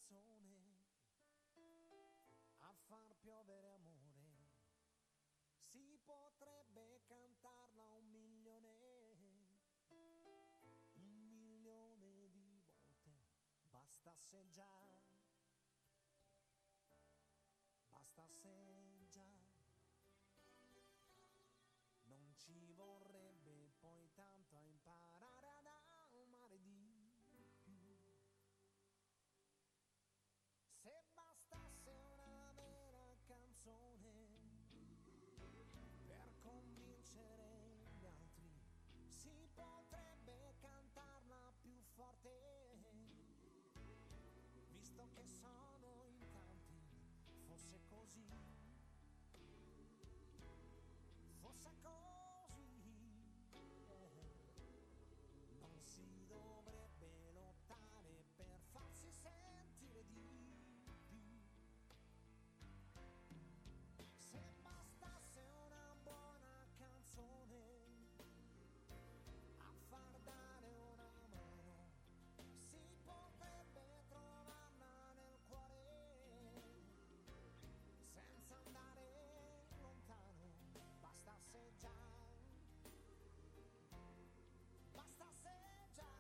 Canzone a far piovere amore, si potrebbe cantarla 1 milione, 1 milione di volte, bastasse già, bastasse già. Non ci vorrebbe poi tanto a imparare ad amare di più. Se bastasse una vera canzone per convincere gli altri, si potrebbe cantarla più forte, visto che sono in tanti, fosse così, fosse così, non si dovrebbe lottare per farsi sentire di più. Se bastasse una buona canzone a far dare una mano, si potrebbe trovarla nel cuore senza andare lontano, bastasse già, bastasse già.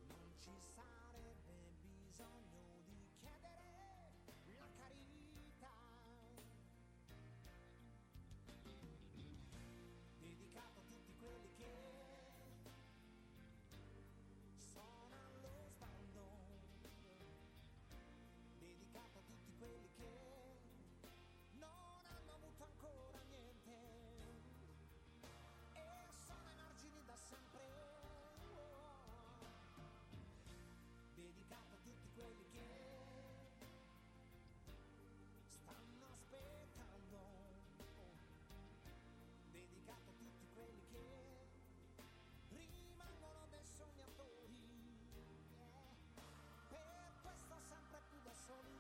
Non ci sarebbe bisogno di chiedere la carità. Dedicato a tutti quelli che sono allo sbando, dedicato a tutti quelli che non hanno avuto ancora niente e sono ai margini da sempre. Dedicato a tutti quelli che stanno aspettando, dedicato a tutti quelli che rimangono dei sognatori, per questo sempre più da soli.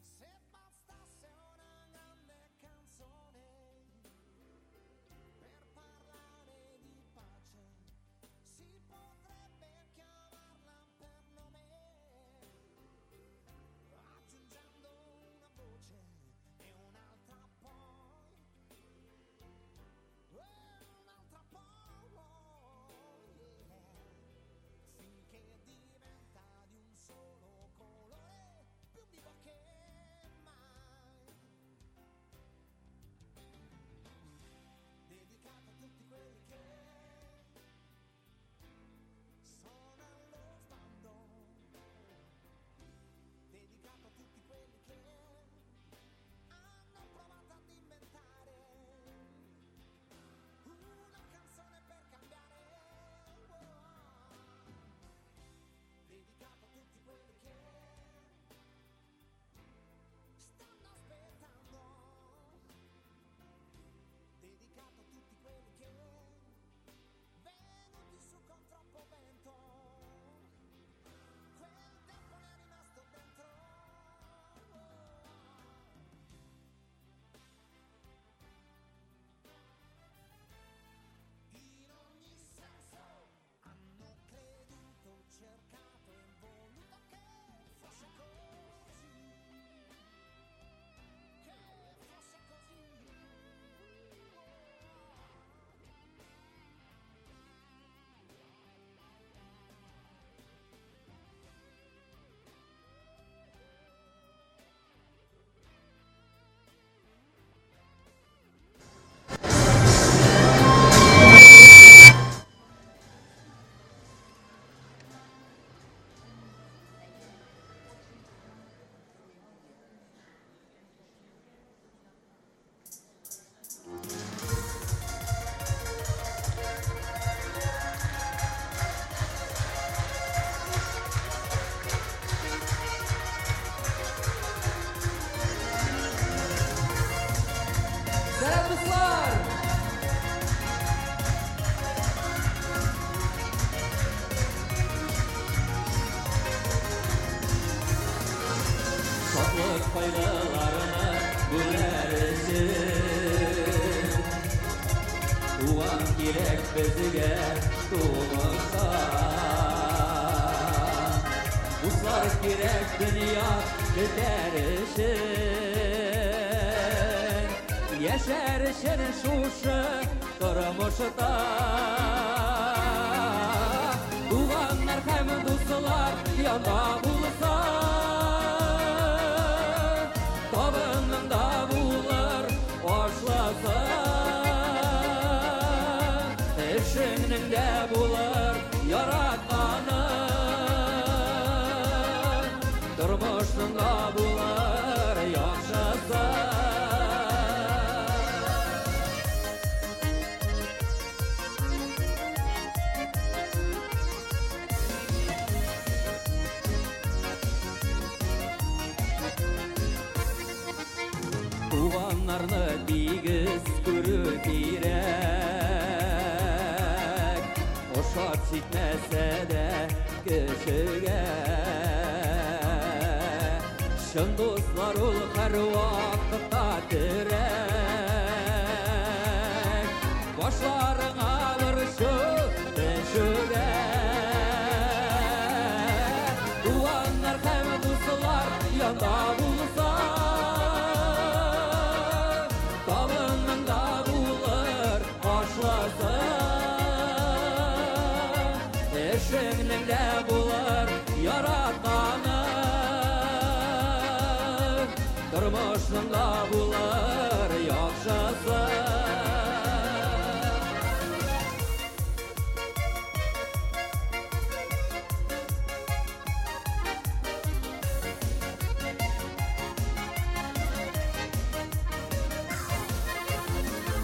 Se bastasse una grande canzone per parlare di pace, si potrebbe chiamarla per nome, aggiungendo una voce e un'altra poi, e un'altra poi, yeah. Finché diventa di un solo colore, più vivo che mai. Dedicato a tutti quelli che sono allo sbando, dedicato a tutti quelli che hanno provato ad inventare una canzone per cambiare. Oh. Dedicato a tutti quelli che stanno aspettando, dedicato a tutti quelli che venuti su con troppo vento, quel tempo ne è rimasto dentro. In ogni senso hanno creduto, cercato e voluto che fosse così, che fosse così. Сәлам, дуслар! Шатлык кайгыларны бүләр өчен. Туган кирәк безгә тумышта. Дуслар кирәк дөнья көтәр өчен, яшәр өчен шушы тормышта. Туганнар һәм дуслар янда булса, табыныңда булыр ашласа, эшеңнең дә булыр яратканы, тормышның да булыр яхшысы. Туганнарны тигез күрү кирәк, ошап җитмәсә дә кешегә. Чын дуслар ул һәрвакытта терәк, башларыңа борчу төшүгә. Туганнар һәм дуслар янда булса, табыныңда булыр ашласы, эшеңнең дә булыр яратканы, тормышның да булыр яхшысы.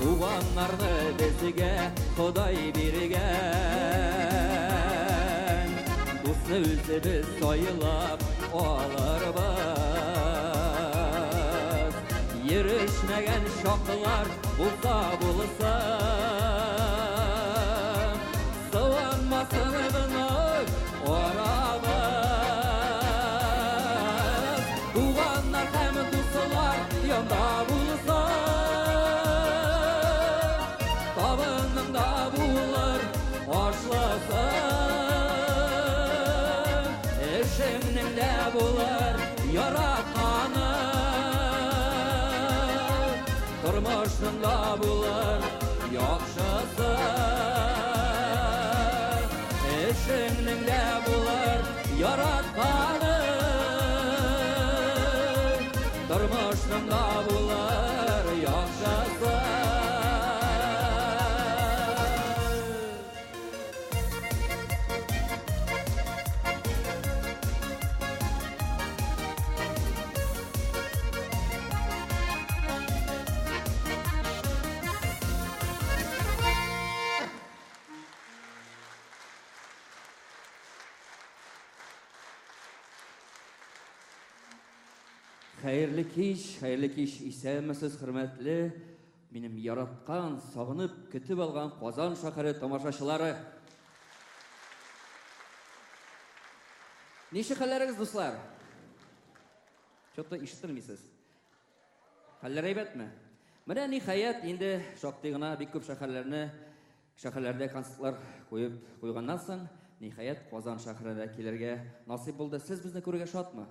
Туганнарны безгә Ходай биргән, дусны үзебез сайлап алырбыз. Йөрешмәгән чаклар булса булсын, сыланмасын безнең арабыз. Туганнар һәм дуслар янда булса, табыныңда булыр ашлысы, эшеңнең дә булыр яратканы, тормышның да булыр яхшысы. Эшеңнең дә булыр яратканы, тормышның да булыр яхшысы. Хәерле кич, хәерле кич, исәнмесез, хөрмәтле, минем яраткан, сагынып, көтеп алган Казан шәһәре тамашачылары. Ничек хәлләрегез, дуслар? Чё-то ишетелмисез. Хәлләр әйбәтме? Менә ниһаять инде шактый гына бик күп шәһәрләрдә концертлар куеп куйганнан соң, ниһаять Казан шәһәренә килергә насыйп булды. Сез безне күрергә шатмы?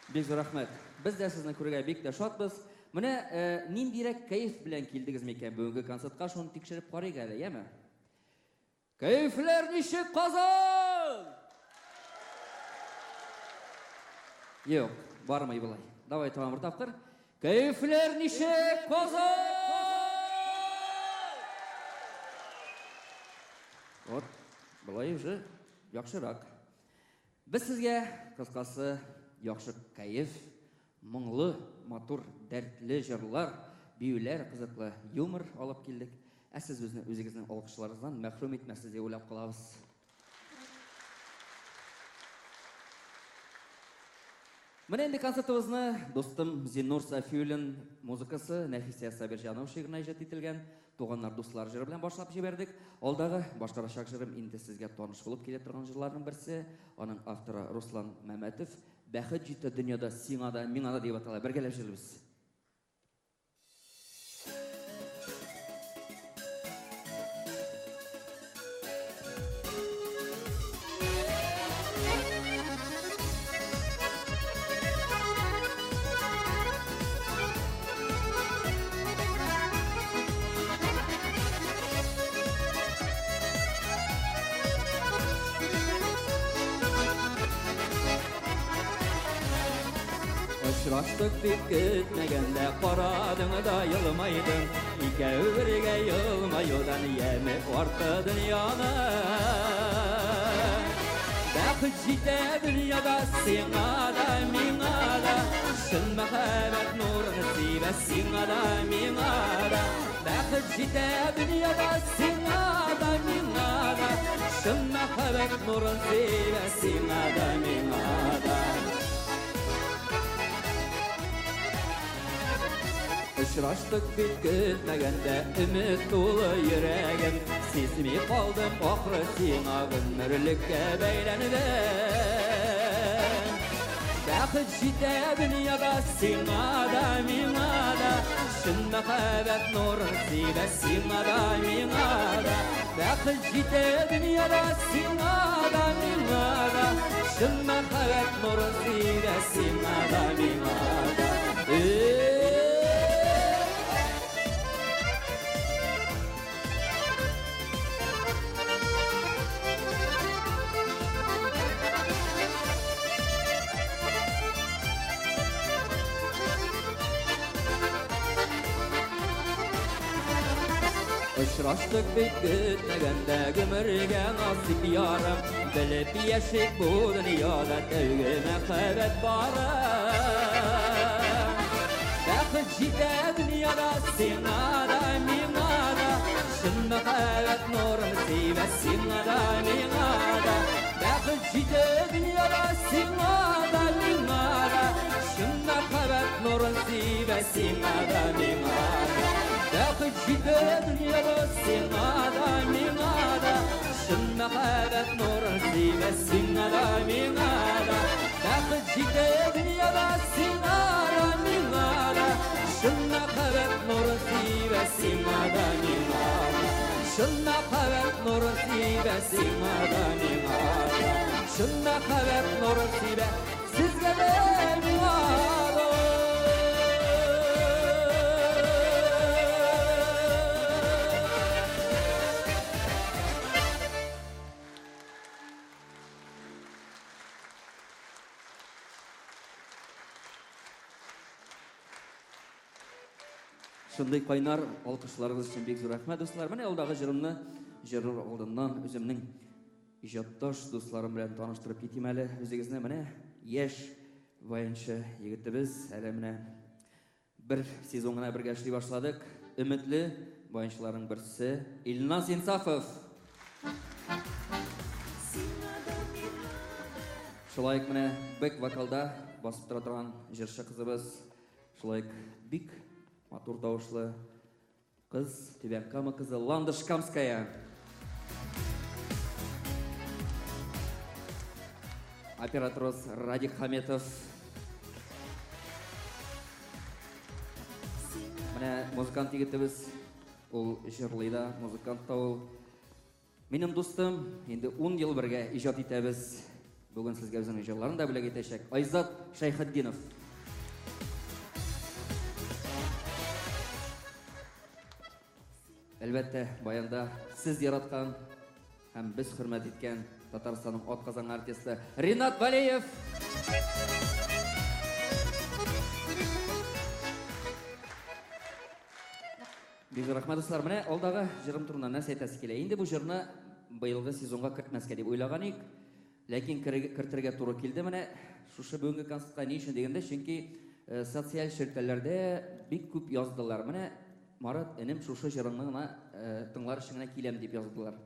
Бик зур рәхмәт. Без дә сезне күрергә бик тә шатбыз. Менә ниндирәк кәеф белән килдегез микән бүгенге концертка, шуны тикшереп карыйк әле, яме? Кәефләр ничек, Казан? Юк, бармый болай. Давай тагын бер тапкыр. Кәефләр ничек, Казан? Вот, болай уже яхшырак. Без сезгә, кыскасы, яхшы кәеф, моңлы, матур, дәртле җырлар, биюләр, кызыклы юмор алып килдек. Ә сез безне үзегезнең алкышларыгыздан мәхрүм итмәссез дип уйлап калабыз. Менә инде концертыбызны дустым Зиннур Сафиуллин музыкасы, Нәфисә Сабирҗанова шигыренә иҗат ителгән Туганнар, дуслар җыры белән башлап җибәрдек. Алдагы башкарачак җырым инде сезгә таныш булып килә торган җырларның берсе. Аның авторы Руслан Мәмәтов. Бәхет җитте дөньяда сиңа да, миңа да дип атала. Бергәләп җырлыйбыз. Очраштык бит көтмәгәндә, карадың да елмайдың. Икәү бергә елмаюдан яме артты дөньяның. Бәхет җитә дөньяда сиңа да, миңа да. Чын мәхәббәт нурын сибә сиңа да, миңа да. Бәхет җитә дөньяда сиңа да, миңа да. Чын мәхәббәт нурын сибә сиңа да, миңа да. Очраштык бит көтмәгәндә, өмет тулы йөрәгем. Сизми калдым ахры сиңа гомерлеккә бәйләндем. Бәхет җитә дөньяда сиңа да, миңа да. Чын мәхәббәт нурын сибә сиңа да, миңа да. Бәхет җитә дөньяда сиңа да, миңа да. Чын мәхәббәт нурын сибә сиңа да, миңа да. Очраштык бит көтмәгәндә, гомергә насип ярым. Белеп яшик бу дөньяда тәүге мәхәббәт бары. Бәхет җитә дөньяда сиңа да, миңа да. Чын мәхәббәт нурын сибә сиңа да, миңа да. Бәхет җитә дөньяда сиңа да, миңа да. Чын мәхәббәт нурын сибә сиңа да, миңа да. Бәхет җитә дөньяда сиңа да, миңа да. Чын мәхәббәт нурын сибә сиңа да, миңа да. Бәхет җитә дөньяда сиңа да, миңа да. Чын мәхәббәт нурын сибә сиңа да, миңа да. Чын мәхәббәт нурын сибә сиңа да, миңа да. Чын мәхәббәт нурын сибә сезгә дә, миңа да. Шундый кайнар алкышларыгыз өчен бик зур рәхмәт, дуслар. Менә алдагы җырымны җырыр алдыннан үземнең иҗатташ дусларым белән таныштырып китим әле үзегезне. Менә яшь баянчы егетебез, әле менә бер сезон гына бергә эшли башладык. Өметле баянчыларның берсе Илназ Инсафов. Шулай ук менә бэк вокалда басып тора торган җырчы кызыбыз, шулай ук бик матур тавышлы кыз, Түбән Кама кызы Ландыш Камская. Операторыбыз Радик Хаметов. Менә музыкант егетебез, ул җырлый да, музыкант та ул. Минем дустым, инде 10 ел бергә иҗат итәбез. Бүген сезгә үзенең җырларын да бүләк итәчәк Айзат Шәйхетдинов. Әлбәттә, баянда сез яраткан һәм без хөрмәт иткән Татарстанның атказанган артисты Ринат Валеев. Бик зур рәхмәт, дуслар. Менә алдагы җырым турында нәрсә әйтәсе килә. Инде бу җырны быелгы сезонга кертмәскә дип уйлаган идек. Ләкин кертергә туры килде менә шушы бүгенге концертка. Ни өчен дигәндә, чөнки социаль челтәрләрдә бик күп яздылар. Менә Марат энем, шушы җырыңны гына тыңлар өчен генә киләм дип яздылар.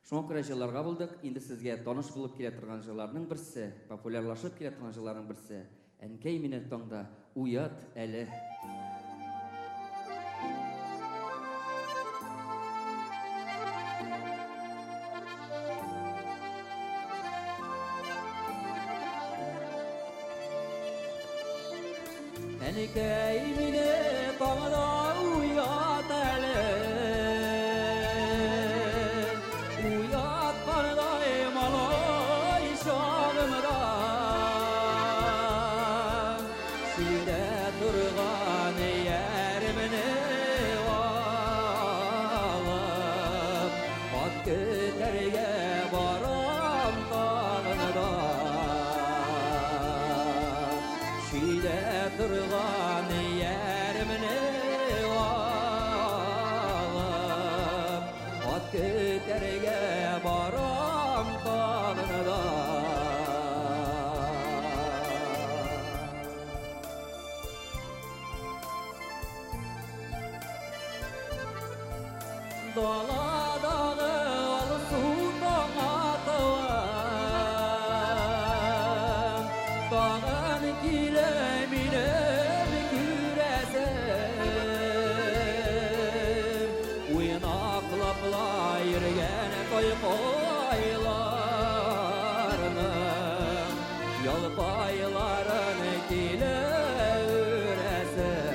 Шуңа күрә җырларга булдык. Инде сезгә таныш булып килә торган җырларның берсе, популярлашып килә торган җырларның берсе. Әнкәй мине таңда уят әле. Әнкәй мине таңда уят әле. Уяткандай малай чагымда. Чөйдә торган яремне алып, ат көтәргә барам тагын да. Чөйдә торган Даладагы алсу таң атуын, тагын килә минем күрәсем. Уйнаклап ла йөргән тайкайларның ялпайларын килә үрәсем.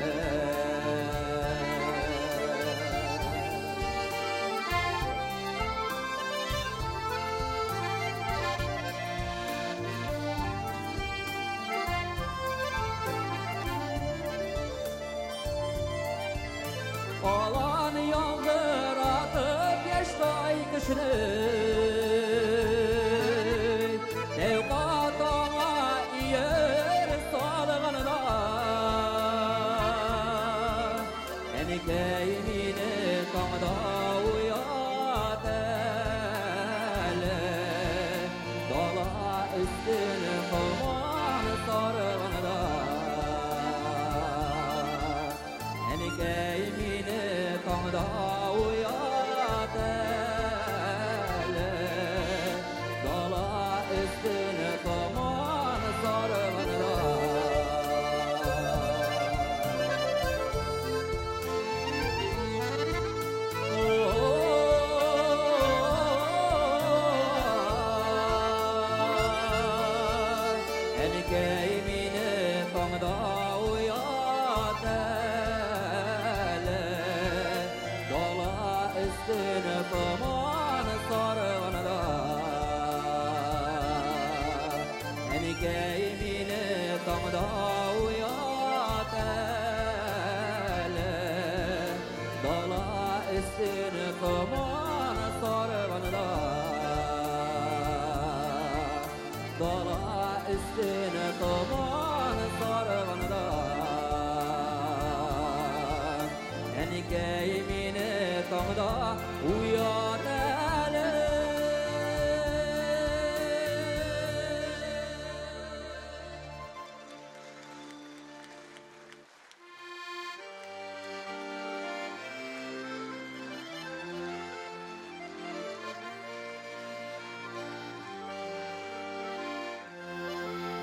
Алан яңгыратып яшьтай кешене, тәүкә таңа ияр салганына. Әнекәй мине таңда уят әле, дала өстен томан сарганда. Әнекәй мине таңда уят әле, дала өстен томан сарганда. Әнекәй мине таңда уят әле, дала өстен томан сарганда. Әнекәй мине таңда уят әле, дала өстен томан сарганда. Дала өстен томан сарганда. Әнекәй мине таңда уят әле.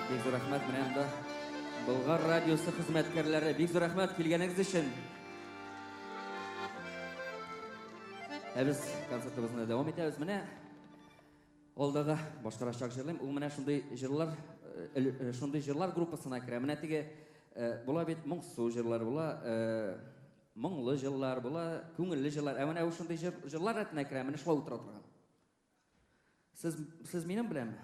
Бик зур рәхмәт менә анда Болгар радиосы хезмәткәрләре. Бик зур рәхмәт килгәнегез өчен. Ә без концертыбызны дәвам итәбез. Менә алдагы башкарачак җырлыйм. Ул менә шундый җырлар, шундый җырлар группасына керә. Менә теге була бит моңсу җырлар, була моңлы җырлар, була күңелле җырлар. Ә менә ул шундый җырлар рәтенә керә. Менә шулай утыра торган. Сез минем беләнме?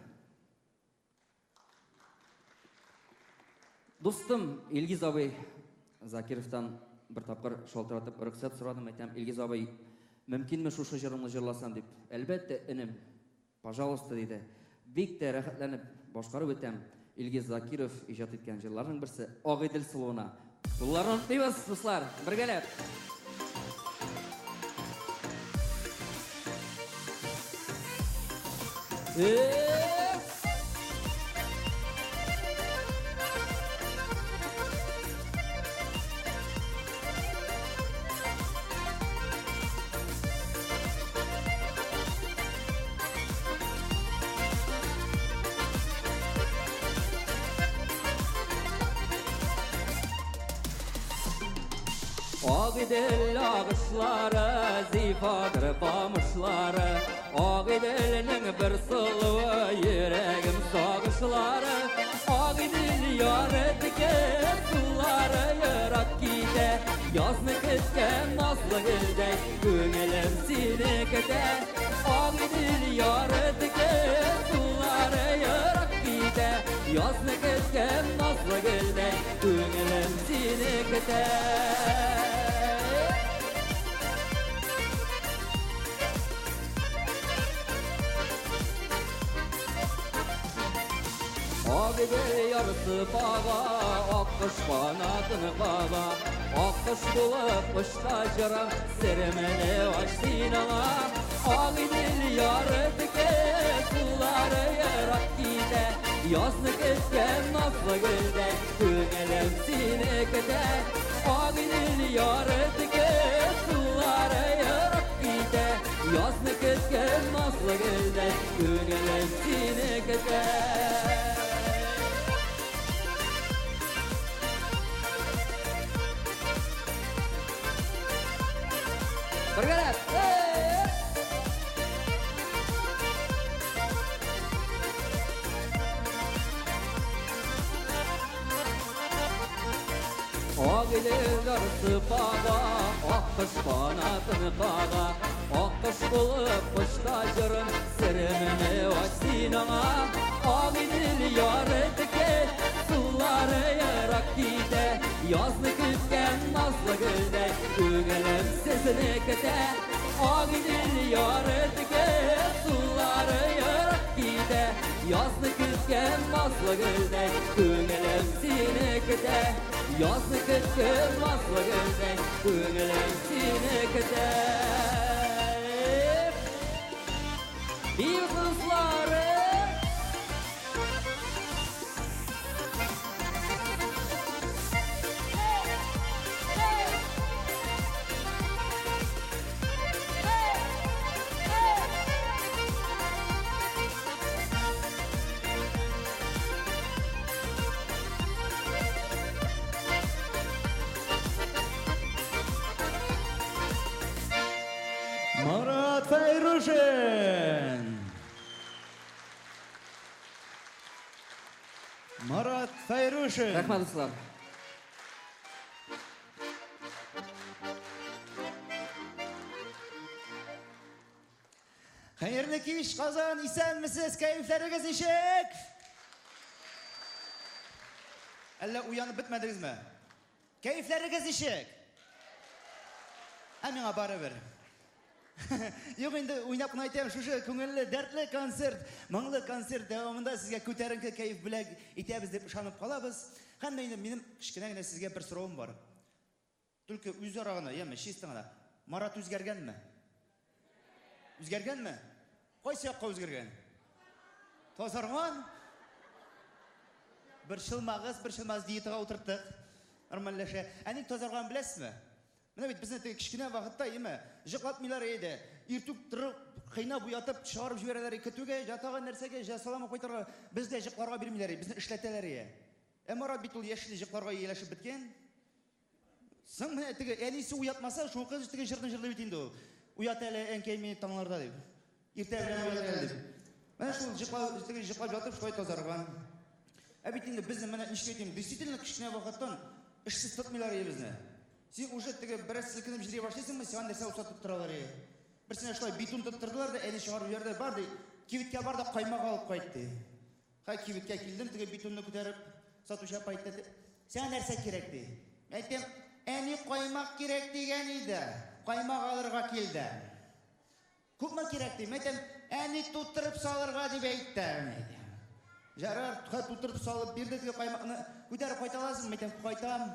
Дустым Илгиз абый Закировтан бер тапкыр шалтыратып рөхсәт сорадым, әйтәм, Илгиз абый, мөмкинме шушы җырыңны җырласам дип. Әлбәттә, энем, пожалуйста, диде. Бик тә рәхәтләнеп башкарып үтәм. Илгиз Закиров иҗат иткән җырларның берсе Агыйдел сылуына. Кулларны онытмыйбыз, дуслар, бергәләп. Агыйдел агышлары, зифадыр камышлары, Агыйделнең бер сылуы, йөрәгем сагышлары. Агыйдел яры текә, сулары ерак китә, язны көткән назлы гөлдәй, күңелем сине көтә. Агыйдел яры текә, сулары ерак китә, язны көткән назлы гөлдәй, күңелем сине көтә. Агыйдел ярысы баба, аккош канатын каба, аккош булып очта җырым, серемне ач син аңа. Агыйдел яры текә, сулары ерак китә, язны көткән назлы гөлдәй, күңелем сине көтә. Агыйдел яры текә, сулары ерак китә, Күңелем сине көтә. Бергәләп! Ак идел ярсы кага, ак кош канатын кага, ак кош булып кошта җырым, серемне ач син аңа. Ак идел яры текә, сулары ерак китә, язны көткән назлы гөлдәй, күңелем сезне көтә. Ак идел яры текә, сулары ерак китә, язны көткән назлы гөлдәй, күңелем сине көтә. Язны көткән назлы гөлдәй, күңелем сине көтә. Биюз дуслары! Марат Фәйрушин! Марат Фәйрушин! Рәхмәт, дуслар. Хәерле кич, Казан, исәнмесез, кәефләрегез ничек? Әллә уянып бетмәдегезме? Кәефләрегез ничек? Ә миңа барыбер. Юк инде, уйнап кына әйтәм, шушы күңелле, дәртле концерт, моңлы концерт дәвамында сезгә күтәренке кәеф бүләк итәбез дип ышанып калабыз. Һәм дә инде минем кечкенә генә сезгә бер соравым бар. Только үзара гына, яме, чисто гына. Марат үзгәргәнме? Үзгәргәнме? Кайсы якка үзгәргән? Тазарган? Борчылмагыз, борчылмагыз, диетага утырттык. Нормальләшә. Ә ник тазарган беләсезме? Менә бит безне теге кечкенә вакытта, яме, җыклатмыйлар иде. Иртүк торып, кыйнап уятып чыгарып җибәрәләр көтүгә, ятаган нәрсәгә, җә салам кайтырга. Бездә җыкларга бирмиләр, безне эшләтәләр. Ә Марат бит ул яшьли җыкларга ияләшеп беткән. Соң менә теге әнисе уятмаса, шул кыз теге җырны җырлый бит инде ул. Уят әле, әнкәй, мине таңнарда дип. Иртә белән уят әле дип. Менә шул җыклап, теге җыклап ятып шулай тазарган. Ә бит инде безне менә ничек әйтим, действительно кечкенә вакыттан эшсез тотмыйлар иде безне. Син уже теге бераз селкенеп җыри башлыйсыңмы, сиңа нәрсә усатып торалар иде. Берсенә шулай битун тоттырдылар да, әни чыгарып җибәрде, бар ди, кибеткә бар да каймак алып кайт ди. Хәй кибеткә килдем, теге битунны күтәреп, сатучы апа әйтте, сиңа нәрсә кирәк ди. Мин әйттем, әни каймак кирәк дигән иде, каймак алырга килде. Күпме кирәк ди? Мин әйтәм, әни тутырып салырга дип әйтте. Ярар, тутырып салып бирде теге каймакны. Күтәреп кайта аласыңмы? Мин әйтәм, кайтам.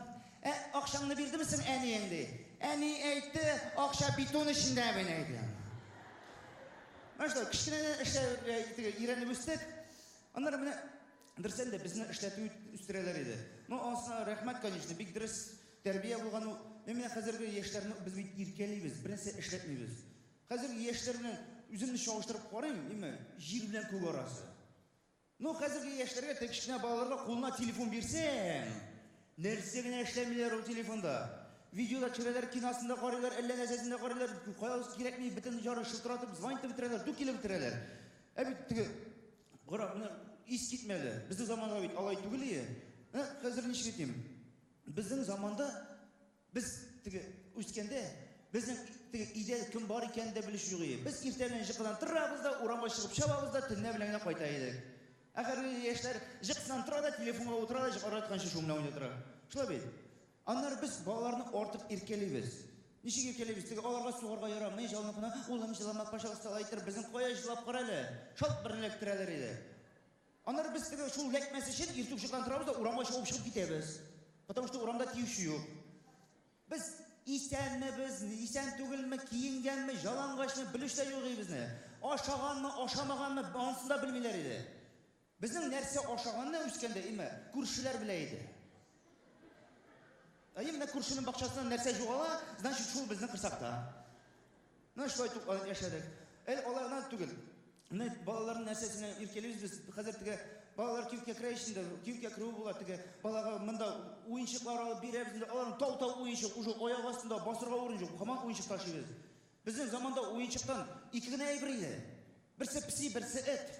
Ә акчаңны бирдеме соң әниең ди? Әни әйтте, акча битун эчендә, мин әйтәм. Менә шулай кечкенәдән эшләп теге өйрәнеп үстек. Аннары менә дөрестән дә безне эшләтеп үстерәләр иде. Ну, анысына рәхмәт, конечно, бик дөрес тәрбия булган ул. Менә хәзерге яшьләрне без бит иркәлибез, бернәрсә эшләтмибез. Хәзерге яшьләр белән үземне чагыштырып карыйм, име, җир белән күк арасы. Ну, хәзерге яшьләргә, теге кечкенә балаларга кулына телефон бирсәң, нәрсә генә эшләмиләр ул телефонда. Видеода төшерәләр, киносын да карыйлар, әллә нәрсәсен дә карыйлар, кая кирәкми, бөтен җары шылтыратып, звонить бетерәләр, ду килеп бетерәләр. Ә бит теге кара, менә ис китмәле. Безнең заманда бит алай түгел иде. Менә хәзер ничек әйтим? Безнең заманда без теге үскәндә безнең теге өйдә кем бар икәнен дә белеш юк иде. Без иртә белән җыкыдан торабыз да, урамга чыгып чабабыз да, төнлә белән генә кайта идек. Ә хәзерге яшьләр җыксыннан тора да, телефонга утыра да, җыкларга ятканчы шул белән уйнап тора. Шулай бит. Аннары без балаларны артык иркәлибез. Ничек иркәлибез? Теге аларга сугарга ярамый, җалынып кына, улым җылама, пожалуйста, алай итер, безнең кая җылап кара әле. Шалт бер эләктерәләр иде. Аннары без теге шул эләкмәс өчен иртүк җыклан торабыз да, урамга чыгып чыгып китәбез. Потому что урамда тиюче юк. Без исәнме без, исән түгелме, киенгәнме, ялангачмы, белеш тә юк иде безне. Ашаганмы, ашамаганмы, анысын да белмиләр иде. Безнең нәрсә ашаганны үскәндә, име, күршеләр белә иде. Ә менә күршенең бакчасыннан нәрсә югала, значит, шул безнең корсакта. Менә шулай тукланып яшәдек. Әле алай гына түгел. Менә балаларның нәрсәсенә иркәлибез без. Хәзер теге балалар кибеткә керә ич инде, кибеткә керү була теге балага монда уенчыклар алып бирәбез инде, аларның тау-тау уенчык, уже аяк астында басырга урын юк, һаман уенчык ташыйбыз. Безнең заманда уенчыктан ике генә әйбер иде. Берсе песи, берсе эт.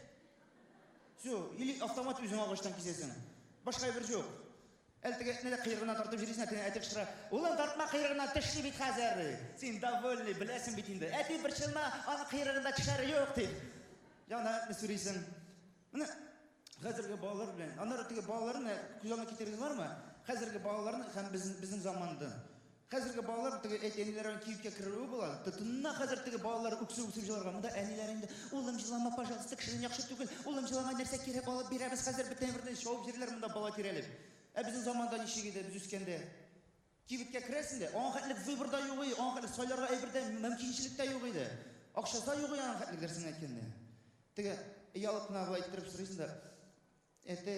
Все, или автомат үзең агачтан кисәсең. Башка әйбер юк. Әле теге этне дә кыйрыгыннан тартып йөрисең, әтине әти кычкыра. Улым, тартма кыйрыгыннан, тешли бит хәзер, ди. Син довольный, беләсең бит инде. Әти, борчылма, аның кыйрыгында тешләре юк, дип. Яңа этне сүрисең. Менә хәзерге балалар белән, аннары теге балаларны күз алдына китерегез бармы? Хәзерге балаларны һәм безнең заманда. Хәзерге балалар теге әти-әниләре белән кибеткә керүе була. Тотына хәзер теге балалар үксеп-үксеп җыларга. Монда әниләр инде, улым җылама, пожалуйста, кешедән яхшы түгел. Улым җылама, нәрсә кирәк алып бирәбез хәзер бөтен әйберне чабып йөриләр монда бала тирәләп. Ә безнең заманда ничек иде, без үскәндә? Кибеткә керәсең дә, аңа хәтлек выбор да юк иде, аңа хәтлек сайларга әйбер дә, мөмкинчелек тә юк иде. Акчасы да юк иде аңа хәтлек дөресен әйткәндә. Теге оялып кына болай иттереп сорыйсың да, әти,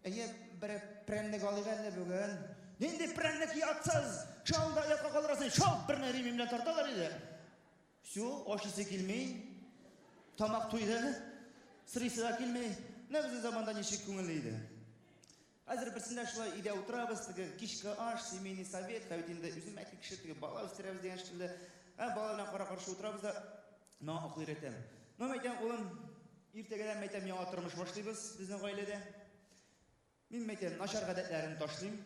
әйе, берәр прәннек алыйк әле бүген. Нинди прәннек ятсыз? Шал да ятка калдырасың, шалт берне ремень белән тарталар иде. Все, ашыйсы килми. Тамак туйды. Сорыйсы да килми. Менә безнең заманда ничек күңелле иде. Хәзер берсендә шулай өйдә утырабыз, теге кичке аш, семейный совет, ә бит инде үзем әти кеше, теге бала үстерәбез дигән шикелле. Ә бала белән кара-каршы утырабыз да, миңа акыл өйрәтәм. Ну, әйтәм, улым, иртәгәдән әйтәм, яңа тормыш башлыйбыз безнең гаиләдә. Мин әйтәм, начар гадәтләрен ташлыйм.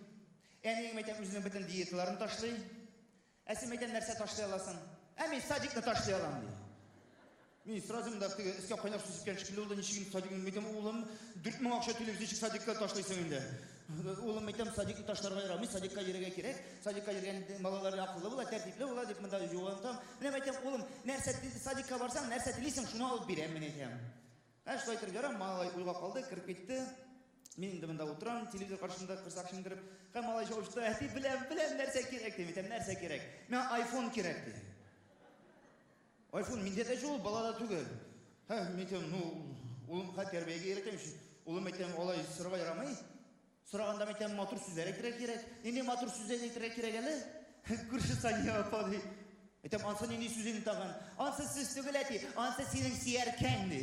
Әниең әйтәм, үзенең бөтен диеталарын ташлый. Ә син әйтәм, нәрсә ташлый аласың? Ә мин садикны ташлый алам, ди. Мин сразу монда теге өскә кайнар су сипкән шикелле булды, ничек инде садикны, мин әйтәм, улым, 4000 акча түлибез, ничек садикка ташлыйсың инде? Улым, әйтәм, садикны ташларга ярамый, садикка йөрергә кирәк. Садикка йөргән балалар акыллы була, тәртипле була дип монда юантам. Менә әйтәм, улым, нәрсә садикка барсаң, нәрсә телисең, шуны алып бирәм, мин әйтәм. Ә шулай итеп ярам, малай уйга калды, кереп китте. Мин инде монда утырам, телевизор каршында корсак шиңдереп. Һәм малай җавап чыкты, әти, беләм, беләм, нәрсә кирәк, дим, әйтәм, нәрсә кирәк? Миңа айфон кирәк, ди. Айфон миндә дә юк, балада түгел. Һә, мин әйтәм, ну, улым, хә, тәрбиягә өйрәтәм, улым, әйтәм, алай сорарга ярамый. Сораганда, мин әйтәм, матур сүзләр әйтергә кирәк. Нинди матур сүзләр әйтергә кирәк әле? Күрше Сания апа, ди. Әйтәм, ансы нинди сүз инде тагын? Ансы сүз түгел, әти, ансы синең сөяркәң, ди.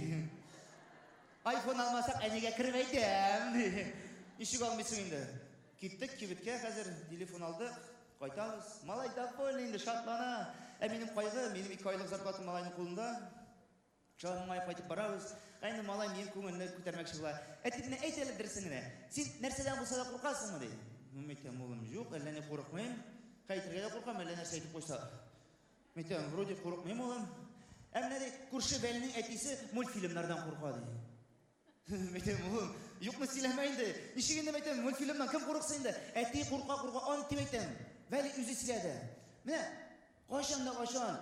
Айфон алмасак, әнигә кереп әйтәм, ди. Ничек алмыйсың инде? Киттек кибеткә хәзер, телефон алдык, кайтабыз. Малай довольный инде, шатлана. Ә минем кайгы, минем 2 айлык зарплатам малайның кулында. Шулай моңаеп кайтып барабыз. Ә инде малай минем күңелне күтәрмәкче була. Әти, менә әйт әле дөресен генә. Син нәрсәдән булса да куркасыңмы, ди. Ну, мин әйтәм, улым, юк, әллә ни курыкмыйм. Әйтергә дә куркам, әллә нәрсә әйтеп куйса. Мин әйтәм, вроде курыкмыйм, улым. Ә менә ди, күрше Вәлинең әтисе мультфильмнардан курка, ди. Мин әйтәм, улым, юкны сөйләмә инде. Ничек инде, мин әйтәм, мультфильмнан кем курыксын инде? Әти курка, курка, ант дип әйтәм. Вәли үзе сөйләде. Менә кайчан да кайчан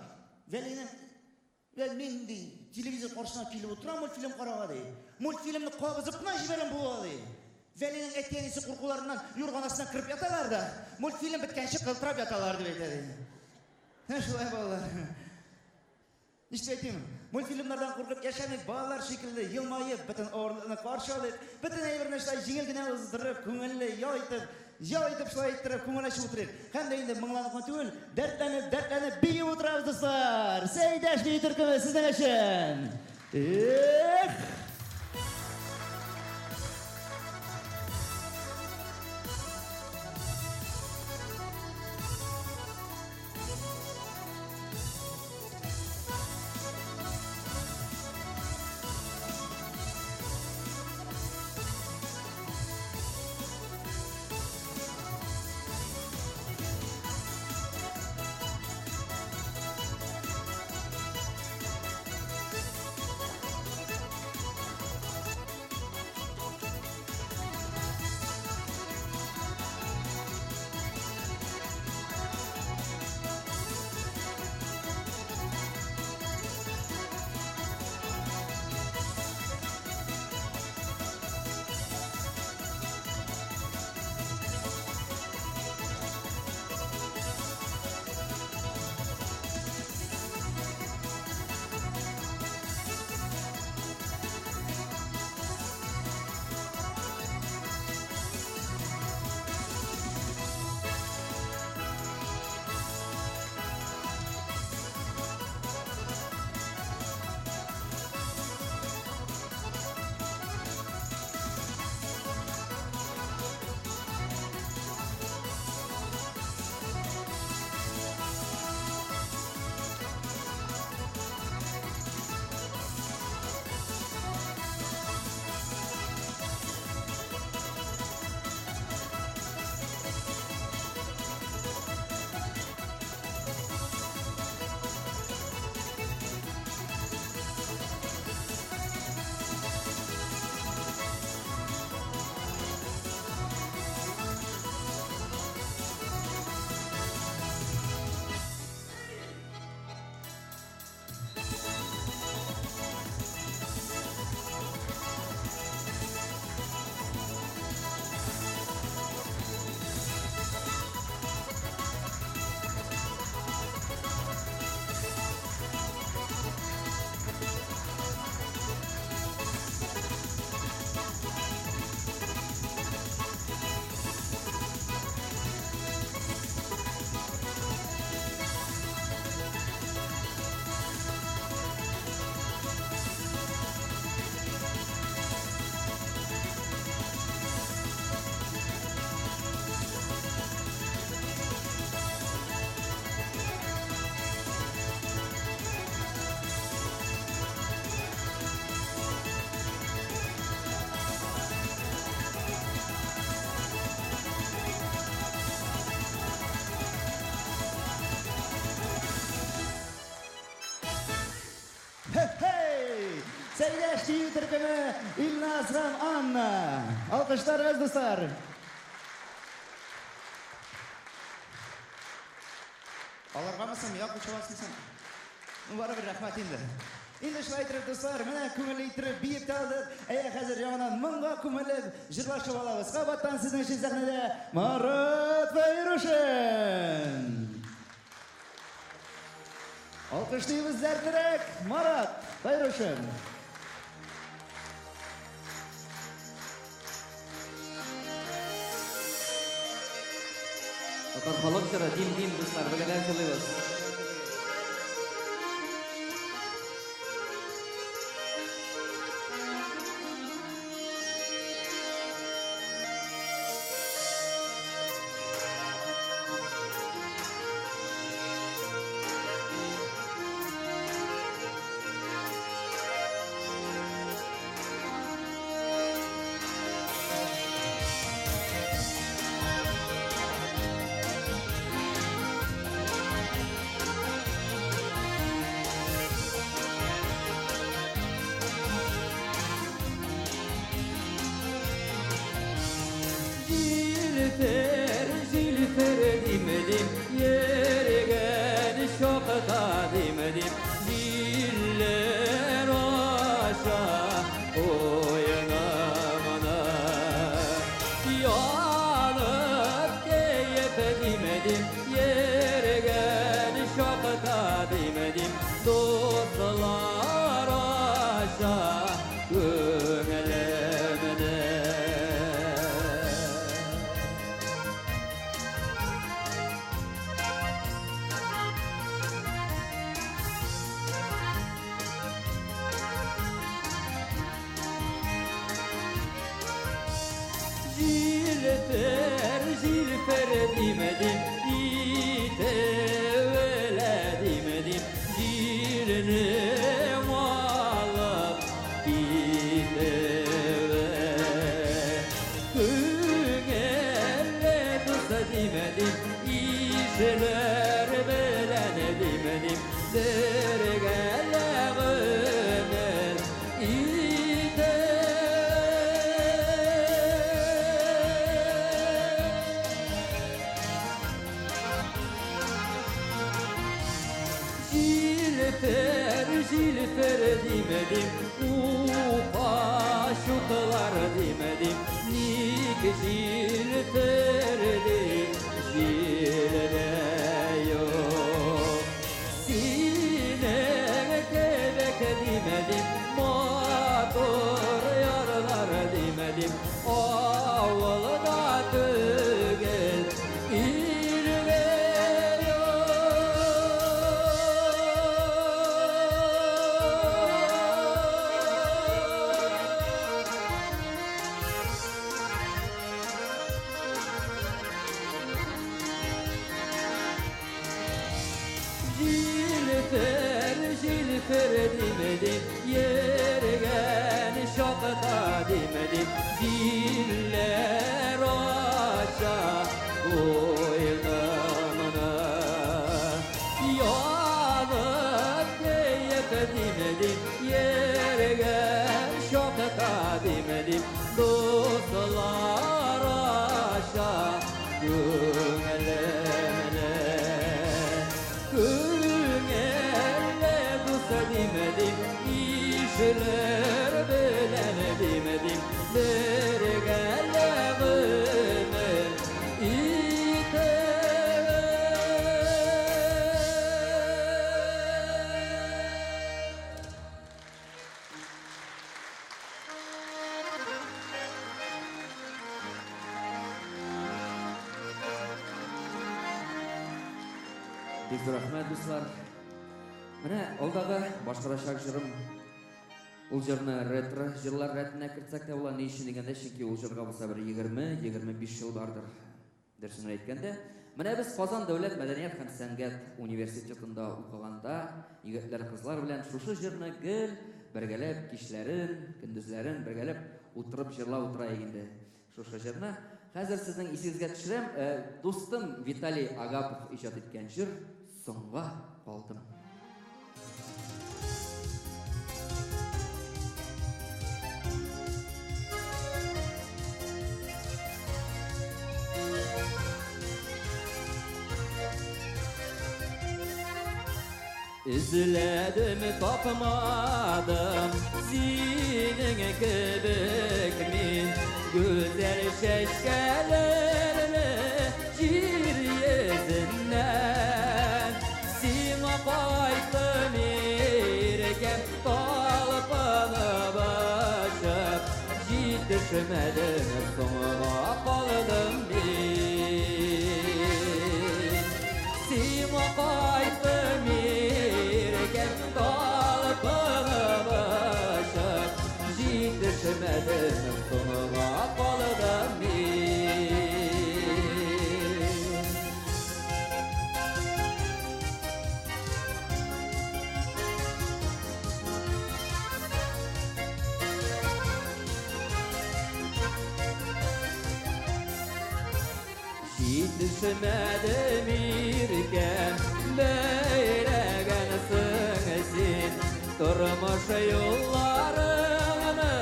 Вәлинең Вә мин ди, телевизор каршысына килеп утырам мультфильм карарга ди. Мультфильмны кабызып кына җибәрәм була ди. Вәлинең әти-әнисе куркуларыннан юрган астына кереп яталар да, мультфильм беткәнче кылтырап яталар дип әйтә ди. Менә шулай балалар. Нишләп әйтим? Мультфильмнардан куркып яшәмик, балалар шикелле елмаеп, бөтен авырлыкны каршы алып, бөтен әйберне шулай җиңел генә уздырып, күңелле ял итеп, ял итеп шулай иттереп, күңел ачып утырыйк. Һәм дә инде моңланып кына түгел, дәртләнеп, дәртләнеп биеп утырабыз, дуслар. Сәйдәш бию төркеме сезнең өчен. Эх! Сәйдәш дию төркеме Илназ һәм Анна. Алкышларыгыз, дуслар. Аларгамы соң, миңа кушыласың соң? Ну, барыбер рәхмәт инде. Инде шулай итеп, дуслар, менә күңелле итеп биеп тә алдык. Әйе, хәзер яңадан моңга күмелеп җырлашып алабыз. Кабаттан сезнең өчен сәхнәдә Марат Фәйрушин. Алкышлыйбыз дәртлерәк, Марат Фәйрушин. Татар халык җыры Дим-дим, дуслар, бергәләп җырлыйбыз. Zilfer, zilfer dimedim, yergen şokta dimedim. Ziller aşa oynamana. Yanıp keyif dimedim, yergen şokta dimedim. Dostlar aşa gönlümde. Zilfer, zilfer dimedim, ite öyle dimedim. Zilini alıp gideve. Küngelle dosta dimedim, işler bilen dimedim. Dergele gönül ite. Zilfer, zilfer dimedim, upaşıklar dimedim. Nik zilferdi, zilde yok. Sine kebek dimedim, motor yarlar dimedim. Avlda tügel, ilge yok. Zilfer, zilfer dimedim, yergen şokta dimedim. Ziller aşa oynamana. Yanıp keyif dimedim, yergen şokta dimedim. Dostlar aşa gönlümle. Gönlümle dosta dimedim, işler bilen dimedim. Dergele gönül ite. Бик зур рәхмәт, дуслар. Менә алдагы башкарачак җырым. Ул җырны ретро җырлар рәтенә кертсәк тә була. Ни өчен дигәндә, чөнки ул җырга булса бер 20-25 ел бардыр. Дөресен әйткәндә, менә без Казан дәүләт мәдәният һәм сәнгать университетында укыганда егетләр, кызлар белән шушы җырны гел бергәләп кичләрен, көндезләрен бергәләп утырып җырлап утыра инде. Шушы җырны хәзер сезнең исегезгә төшерәм. Дустым Виталий Агапов иҗат иткән җыр «Соңга калдым». Эзләдем, тапмадым синең кебек мин гүзәл чәчкәләрне җир йөзеннән. Сиңа кайттым иркәм, талпынып очып, җитешмәдем, соңга калдым мин. Сиңа кайттым иркәм, талпынып очып, җитешмәдем, соңга калдым мин. Җитешмәдем иркәм, бәйләгәнсең син тормыш юлларыңны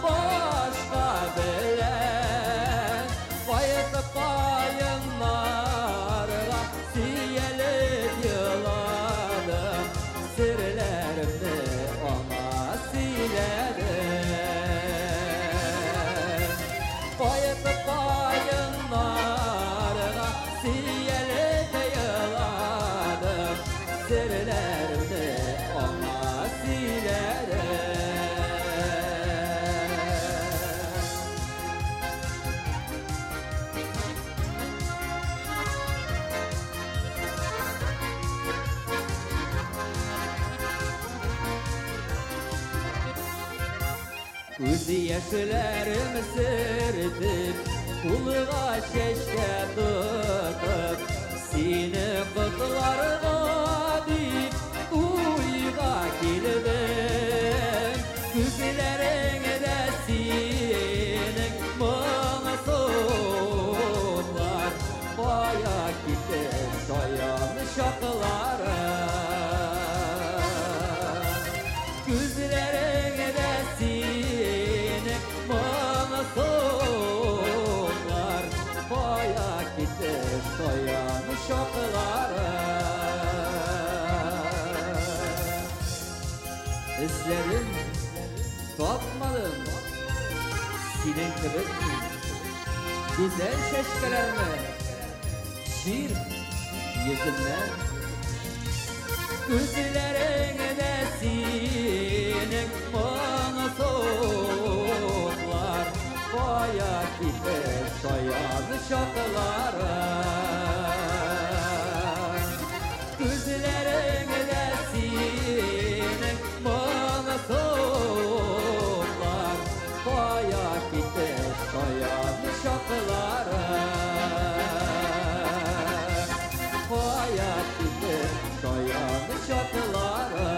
башка белән. Кайтып каеннарга сөялеп еладым, серләремне аңа сөйләдем. Кайтып каеннарга сөялеп еладым, серләремне аңа сөйләдем. Күз яшьләрем сөртеп, кулга чәчкә тотып, сине котларга дип уйга килдем. Күзләреңдә синең моңсулар, кая китте шаян чаклары? Күзләреңдә синең моңсулар, кая китте шаян чаклары? Эзләдем, тапмадым синең кебек мин гүзәл чәчкәләрне җир йөзеннән. Күзләреңдә синең моңсулар, кая китте шаян чаклары? Күзләреңдә синең моңсулар, кая китте шаян чаклары? Кая китте шаян чаклары?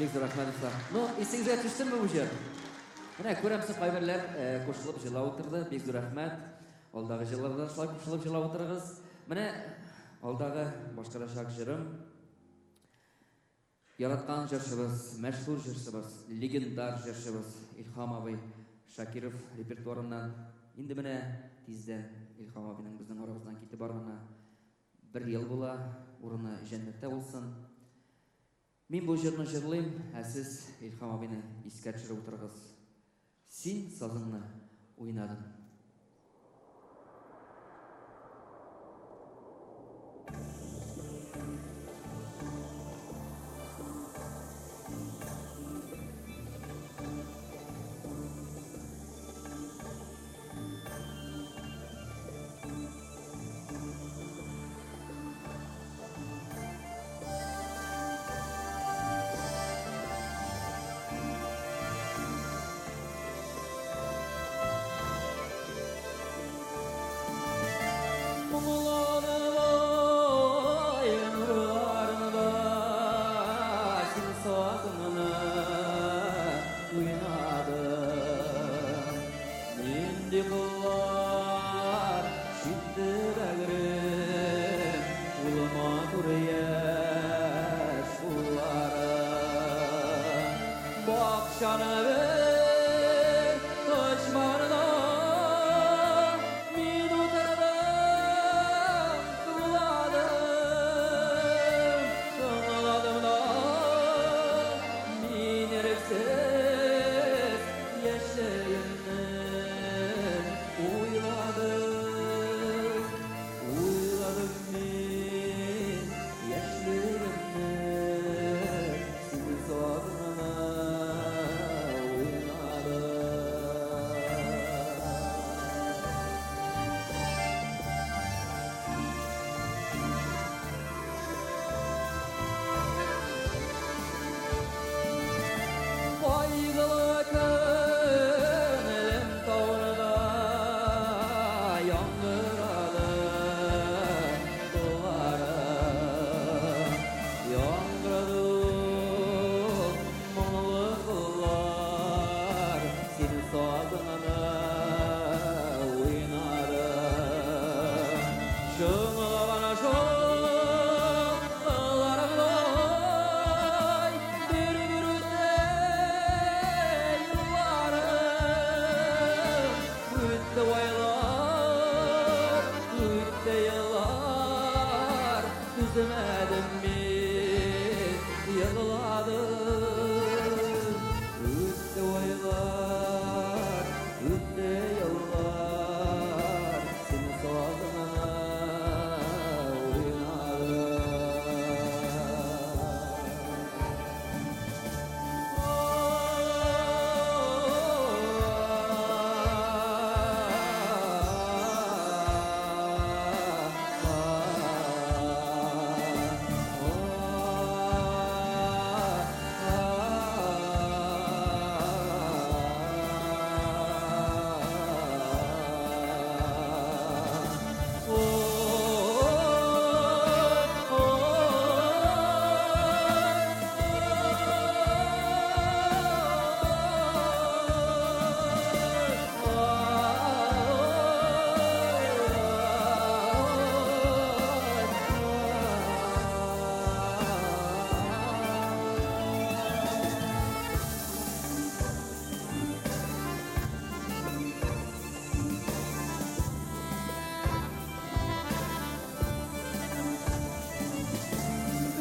Бик зур рәхмәт, дуслар. Ну, исегезгә төштеме бу җыр? Менә күрәмсез, кайберләр кушылып җырлап утырды. Бик зур рәхмәт. Алдагы җырларда шулай кушылып җырлап утырыгыз. Менә алдагы башкарачак җырым яраткан җырчыбыз, мәшһүр җырчыбыз, легендар җырчыбыз Илһам абый Шакиров репертуарыннан. Инде менә тиздән Илһам абыйның безнең арабыздан китеп барганына бер ел була, урыны җәннәттә булсын. Мин бу җырны җырлыйм, ә сез Илһам абыйны искә төшереп утырыгыз. Син сазыңны уйнадың. Моңланып ай нурларында син сазыңны уйнадың. Нинди кыллар чикте бәгърем, ул матур яшь куллары. Бакча Бакчаны бер почмагына мин утырдым, тыңладым, тыңладым да мин ирексез яшьлегемне уйладым, уйладым мин яшьлегемне, синең сазыңны уйнадым. Кайгылы күңелем таурыда яңгырады кыллары. Яңгырады ул моңлы кыллар, синең сазыңны уйнады. Чыңлаган шул кылларыңдай бер-бер үтә елларым. Үтте айлар, үтте еллар, түзмәдем мин, егладым. Үтте айлар, үтте еллар, синең сазыңны уйнадым.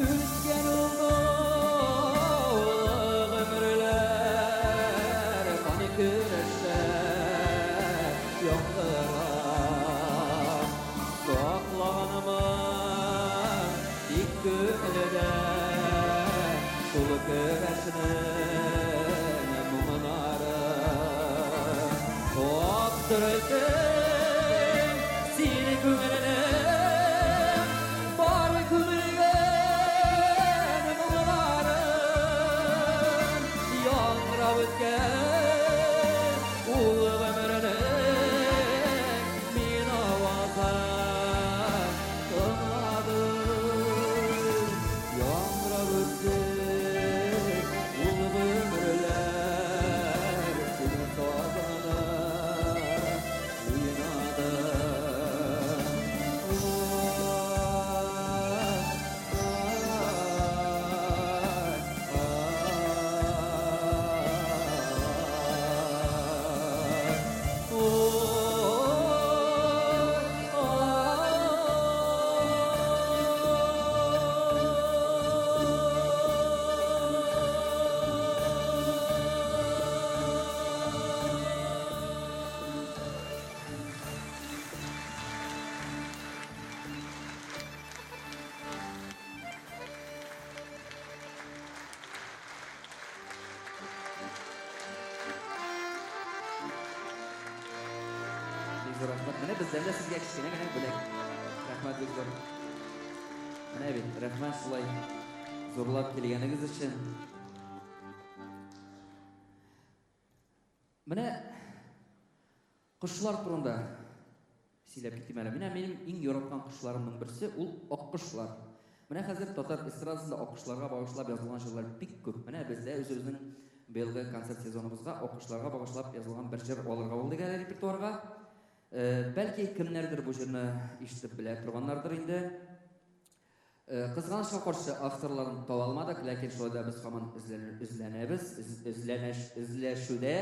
Үткән ул гомерләр, каны көрәштә яңгырап, саклаганымын тик күңелдә шул көрәшнең моңнары. Аптырыйсың сине күңелем, бар күмелгән моңнарым, яңгырап үткән ул гомернең мин авазын тыңладым. Яңгырап үтте ул гомерләр, синең сазыңны уйнадым. Бик зур рәхмәт. Менә бездән дә сезгә кечкенә генә бүләк. Рәхмәт бик зур. Менә бит, рәхмәт шулай зурлап килгәнегез өчен. Менә кошлар турында сөйләп китим әле. Менә минем иң яраткан кошларымның берсе ул аккошлар. Менә хәзер татар эстрадасында аккошларга багышлап язылган җырлар бик күп. Менә бездә үзебезнең быелгы концерт сезоныбызга аккошларга багышлап язылган бер җыр алырга булдык әле репертуарга. Бәлки кемнәрдер бу җырны ишетеп белә торганнардыр инде. Кызганычка каршы, авторларын таба алмадык, ләкин шулай да без һаман эзләнәбез, эзләшүдә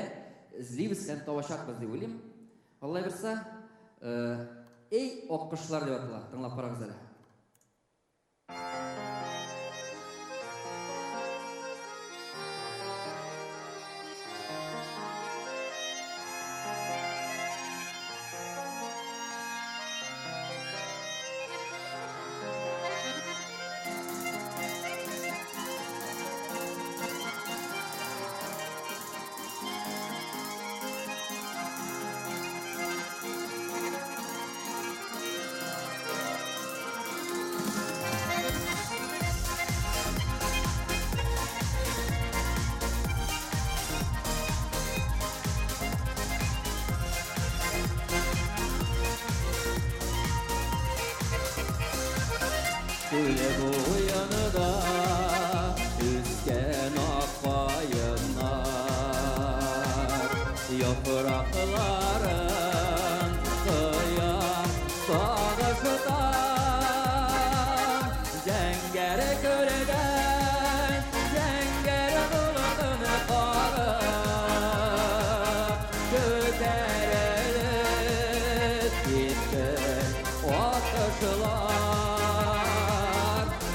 эзлибез һәм табачакбыз дип уйлыйм. Алла бирса, Эй, аккошлар дип атала. Тыңлап карагыз әле. Күл буенда үскән ак каеннар, яфракларын коя сагыштан. Зәңгәр күлдән зәңгәр болытын кагып, күтәрелеп китте аккошлар.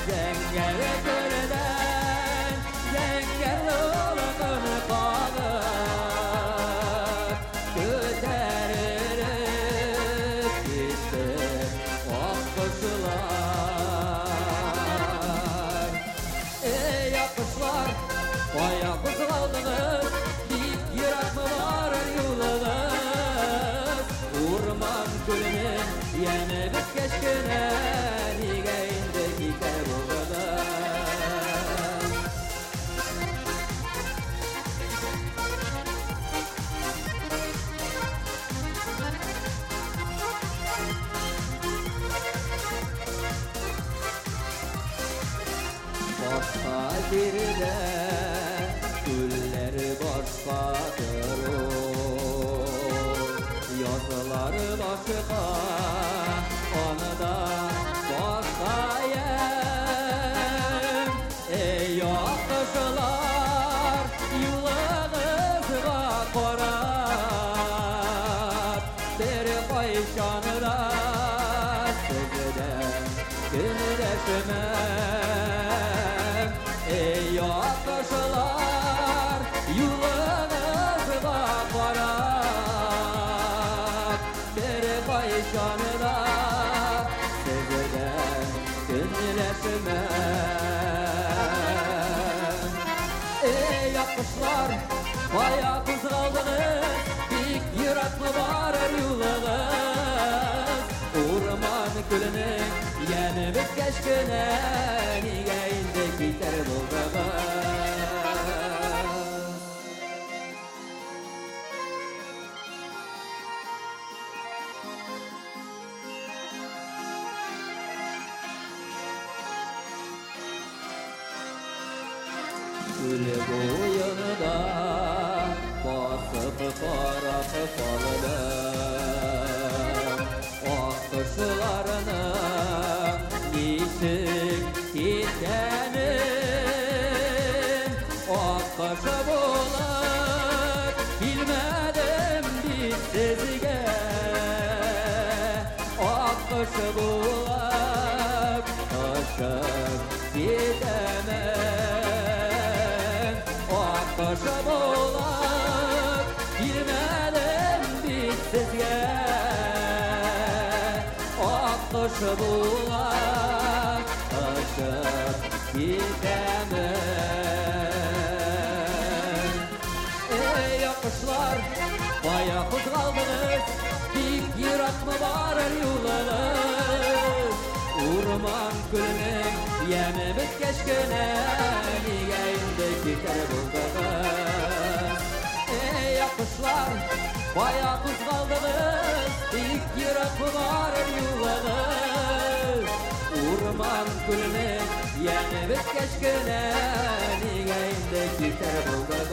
Зәңгәр күлдән зәңгәр болытын кагып, күтәрелеп китте аккошлар. Эй, аккошлар, кая кузгалдыгыз? Бик еракмы барыр юлыгыз? Урман күленең яме беткәч кенә, нигә инде китәр булдыгыз? Башка җирдә күлләр башкадыр ул, язлар башка, анда башка ямь. Эй, аккошлар, юлыгызга карап, бер кайчан да сездән көнләшмәм. Эй, аккошлар, юлыгызга карап, бер кайчан да сездән көнләшмәм. Эй, аккошлар, кая кузгалдыгыз? Бик еракмы барыр юлыгыз? Урман күленең яме беткәч кенә, нигә инде китәр булдыгыз? Күл буенда басып карап калдым, аккошларның ничек киткәнен. Аккош булып килмәдем бит сезгә, аккош булып очып китәмен. Аккош булып килмәдем бит сезгә, аккош булып очып китәмен. Эй, аккошлар, кая кузгалдыгыз? Бик еракмы барыр юлыгыз? Урман күленең яме беткәч кенә, нигә инде китәр булдыгыз? Эй, аккошлар, кая кузгалдыгыз? Бик еракмы барыр юлыгыз? Урман күленең яме беткәч кенә, нигә инде китәр булдыгыз?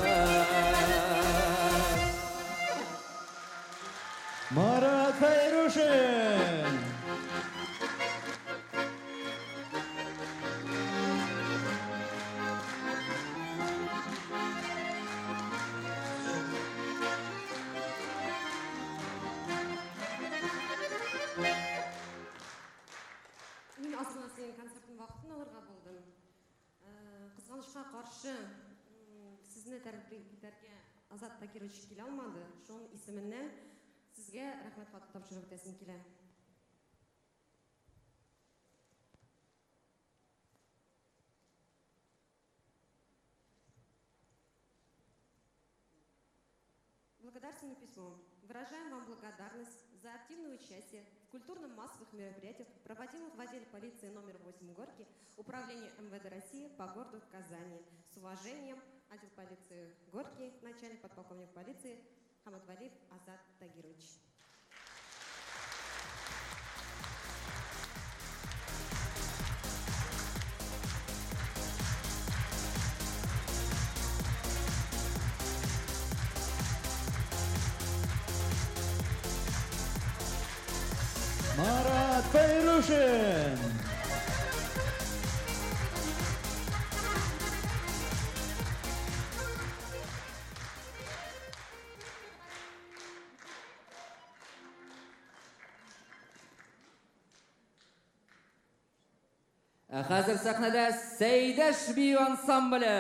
Марат Фәйрушин! Безне тәбрик итәргә Азат Тагирович килә алмады. Шуның исеменнән сезгә рәхмәт хаты тапшырып үтәсем килә. Благодарственное письмо. Выражаем вам благодарность за активное участие в культурно-массовых мероприятиях, проводимых в отделе полиции номер 8 Горки, Управления МВД России по городу Казани. С уважением, отдел полиции Горки, начальник подполковник полиции Хамадвалиев Азат Тагирович. Марат Файрушин! Ә хәзер сәхнәдә Сәйдәш бию ансамбле.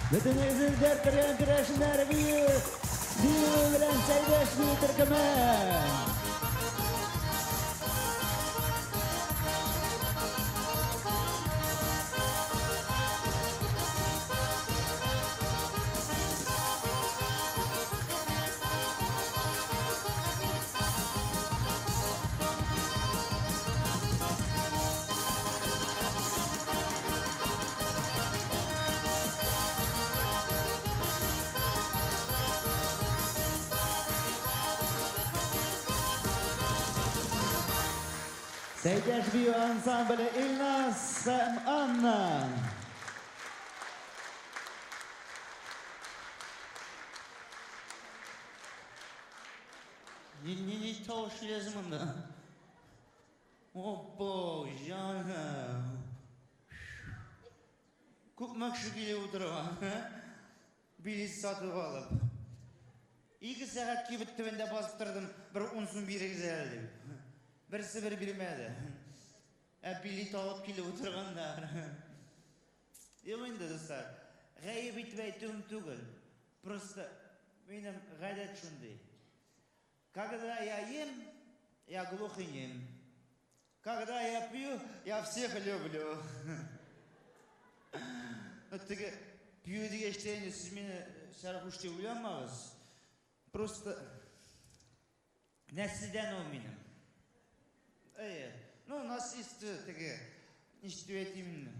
Бөтенегезне дәрттергән керәшеннәр бию, бию белән Сәйдәш бию төркеме. Сәйдәш бию ансамбле Илназ һәм Анна. Ни тавыш киләсе монда? Опа, җаным. Күпме кеше килеп утыра, билет сатып алып. 2 сәгать кибет төбендә басып тордым, бер 10 сум бирегез әле дип. Берсе бер бирмәде. Ә билет алып килеп утырганнар. Юк инде, дуслар, гаеп итеп әйтүем түгел. Просто минем гадәт шундый. Когда я ем, я глух и нем. Когда я пью, я всех люблю. Ну, теге пью дигәч тә инде сез мине сәрхуш дип уйламагыз. Просто нәселдән ул минем. Әйе. Ну, наследство теге, ничек дип әйтим инде.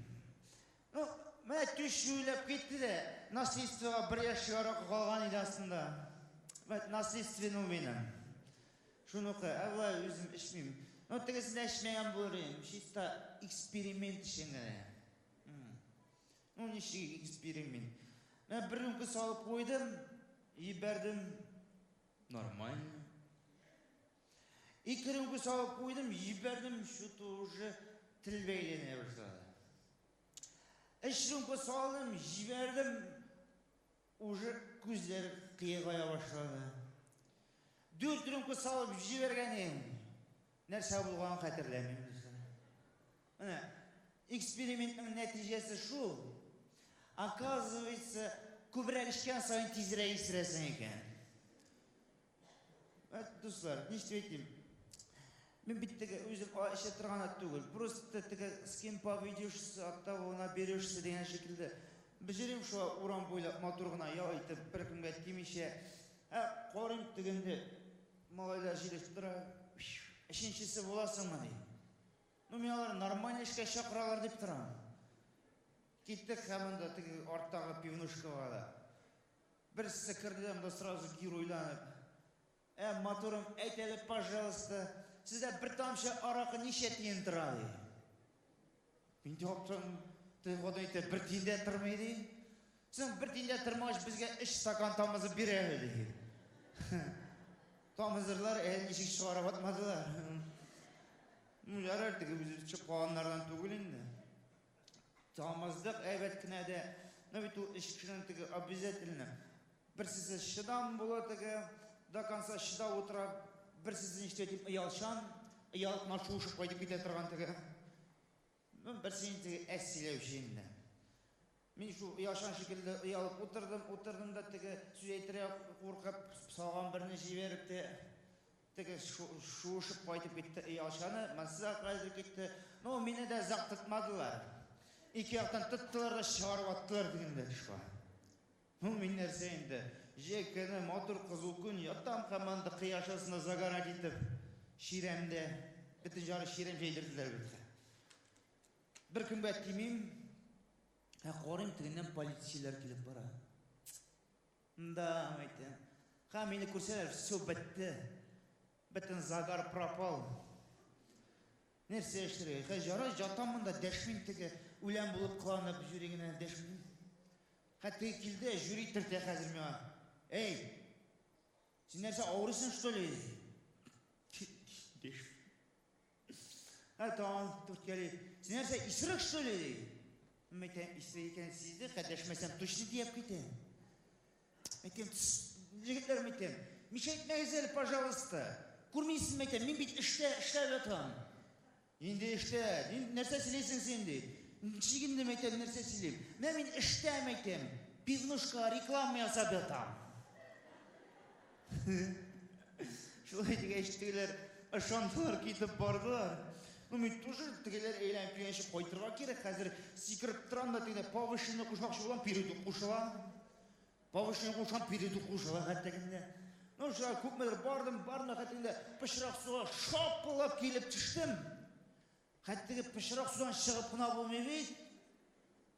Ну, менә түш юләп китте дә, наследствога бер яшь аракы калган иде астында. Менә наследственный ул минем. Шуныкы, ә болай үзем эчмим. Ну, тегесен дә эчмәгән булыр идем. Чисто эксперимент өчен генә. Ну, ничек эксперимент? Менә бер рюмка салып куйдым, җибәрдем. Нормально. 2 рюмка салып куйдым, җибәрдем, что-то уже тел бәйләнә башлады. 3 рюмка салдым, җибәрдем, уже күзләр кыегая башлады. 4 рюмка салып җибәргән идем. Нәрсә булганын хәтерләмим. Менә экспериментның нәтиҗәсе шул. Оказывается, күбрәк эчкән саен тизрәк исерәсең икән. Әт, дуслар, ничек әйтим? Мин бит теге үзем эчә торган ат түгел. Просто теге с кем поведешься, от того наберешься дигән шикелле. Без йөрим шулай урам буйлап матур гына ял итеп, беркемгә тимичә. Ә карыйм тегендә малайлар җилешеп тора. Өченчесе буласыңмы ди. Ну, мин алар нормаль эшкә чакыралар дип торам. Киттек һәм анда теге арттагы пивнушкага да. Берсе керде дә сразу геройланып. Ә, матурым, әйт әле, пожалуйста, сездә бер тамчы аракы ничә тиен тора ди. Мин җавап теге хатын әйтә, бер тиен дә тормый ди. Соң бер тиен дә тормагач, безгә 3 стакан тамызып бир әле ди. Тамызырлар, әле ничек чыгарып атмадылар. Ну, ярар, теге үзе чыгып калганнардан түгел инде. Тамыздык әйбәт кенә дә. Но бит ул өч кешенең теге обязательно. Берсесе чыдам була теге, до конца чыдап утыра. Берсесе ничек әйтим, оялчан, оялып кына шуышып кайтып китә торган теге. Ну, берсе инде теге әз сөйләүче инде. Мин шул оялчан шикелле оялып утырдым, утырдым да теге сүз әйтергә куркып, салган берне җибәреп тә теге шуышып кайтып китте оялчаны, монысы да кайтып китте. Ну, мине дә озак тотмадылар. Ике яктан тоттылар да чыгарып аттылар дигәндә тышка. Ну, мин нәрсә инде? Җәй көне матур кызу көн, ятам һәм анда кояш астында загорать итеп, чирәмдә, бөтен җары чирәм җәйдерделәр бит. Бер көнгә тимим, ә карыйм, тегеннән полицияләр килеп бара. Да, әйтәм. Һәм мине күрсәләр, все бетте. Бөтен загар пропал. Нәрсә эшләргә? Хәзер ярай жатам монда, дәшмим теге, үлән булып кыланып жюри генә дәшмим. Хәтта теге килде, жюри төртә хәзер миңа. Эй, син нәрсә авырыйсың, что ли? Дәшмим. Ә тагын төрткәли. Син нәрсә исерек, что ли? Мин әйтәм, исерек икәнен сизде, хәтта дәшмәсәм точно диеп китә. Әйтәм, егетләр, әйтәм, мешайтмәгез әле, пожалуйста. Күрмисезме, әйтәм, мин бит эштә, эшләп ятам. Инде эштә, нәрсә сөйлисең син, ди. Ничек инде, әйтәм, нәрсә сөйлим? Менә мин эштә, әйтәм, пивнушка реклама ясап ятам. Шулай дигәч, тегеләр ышандылар, китеп бардылар. Ну, мин тоже тегеләр әйләнеп килгәнче кайтырга кирәк. Хәзер сикереп торам да тегеләр повышенный кушмакчы булам, перейду кушыла. Повышенный кушам, перейду кушыла хәтта генә. Ну, шулай күпмедер бардым, бардым, хәтта инде пычрак суга шапылап килеп төштем. Хәтта теге пычрак судан чыгып кына булмый бит.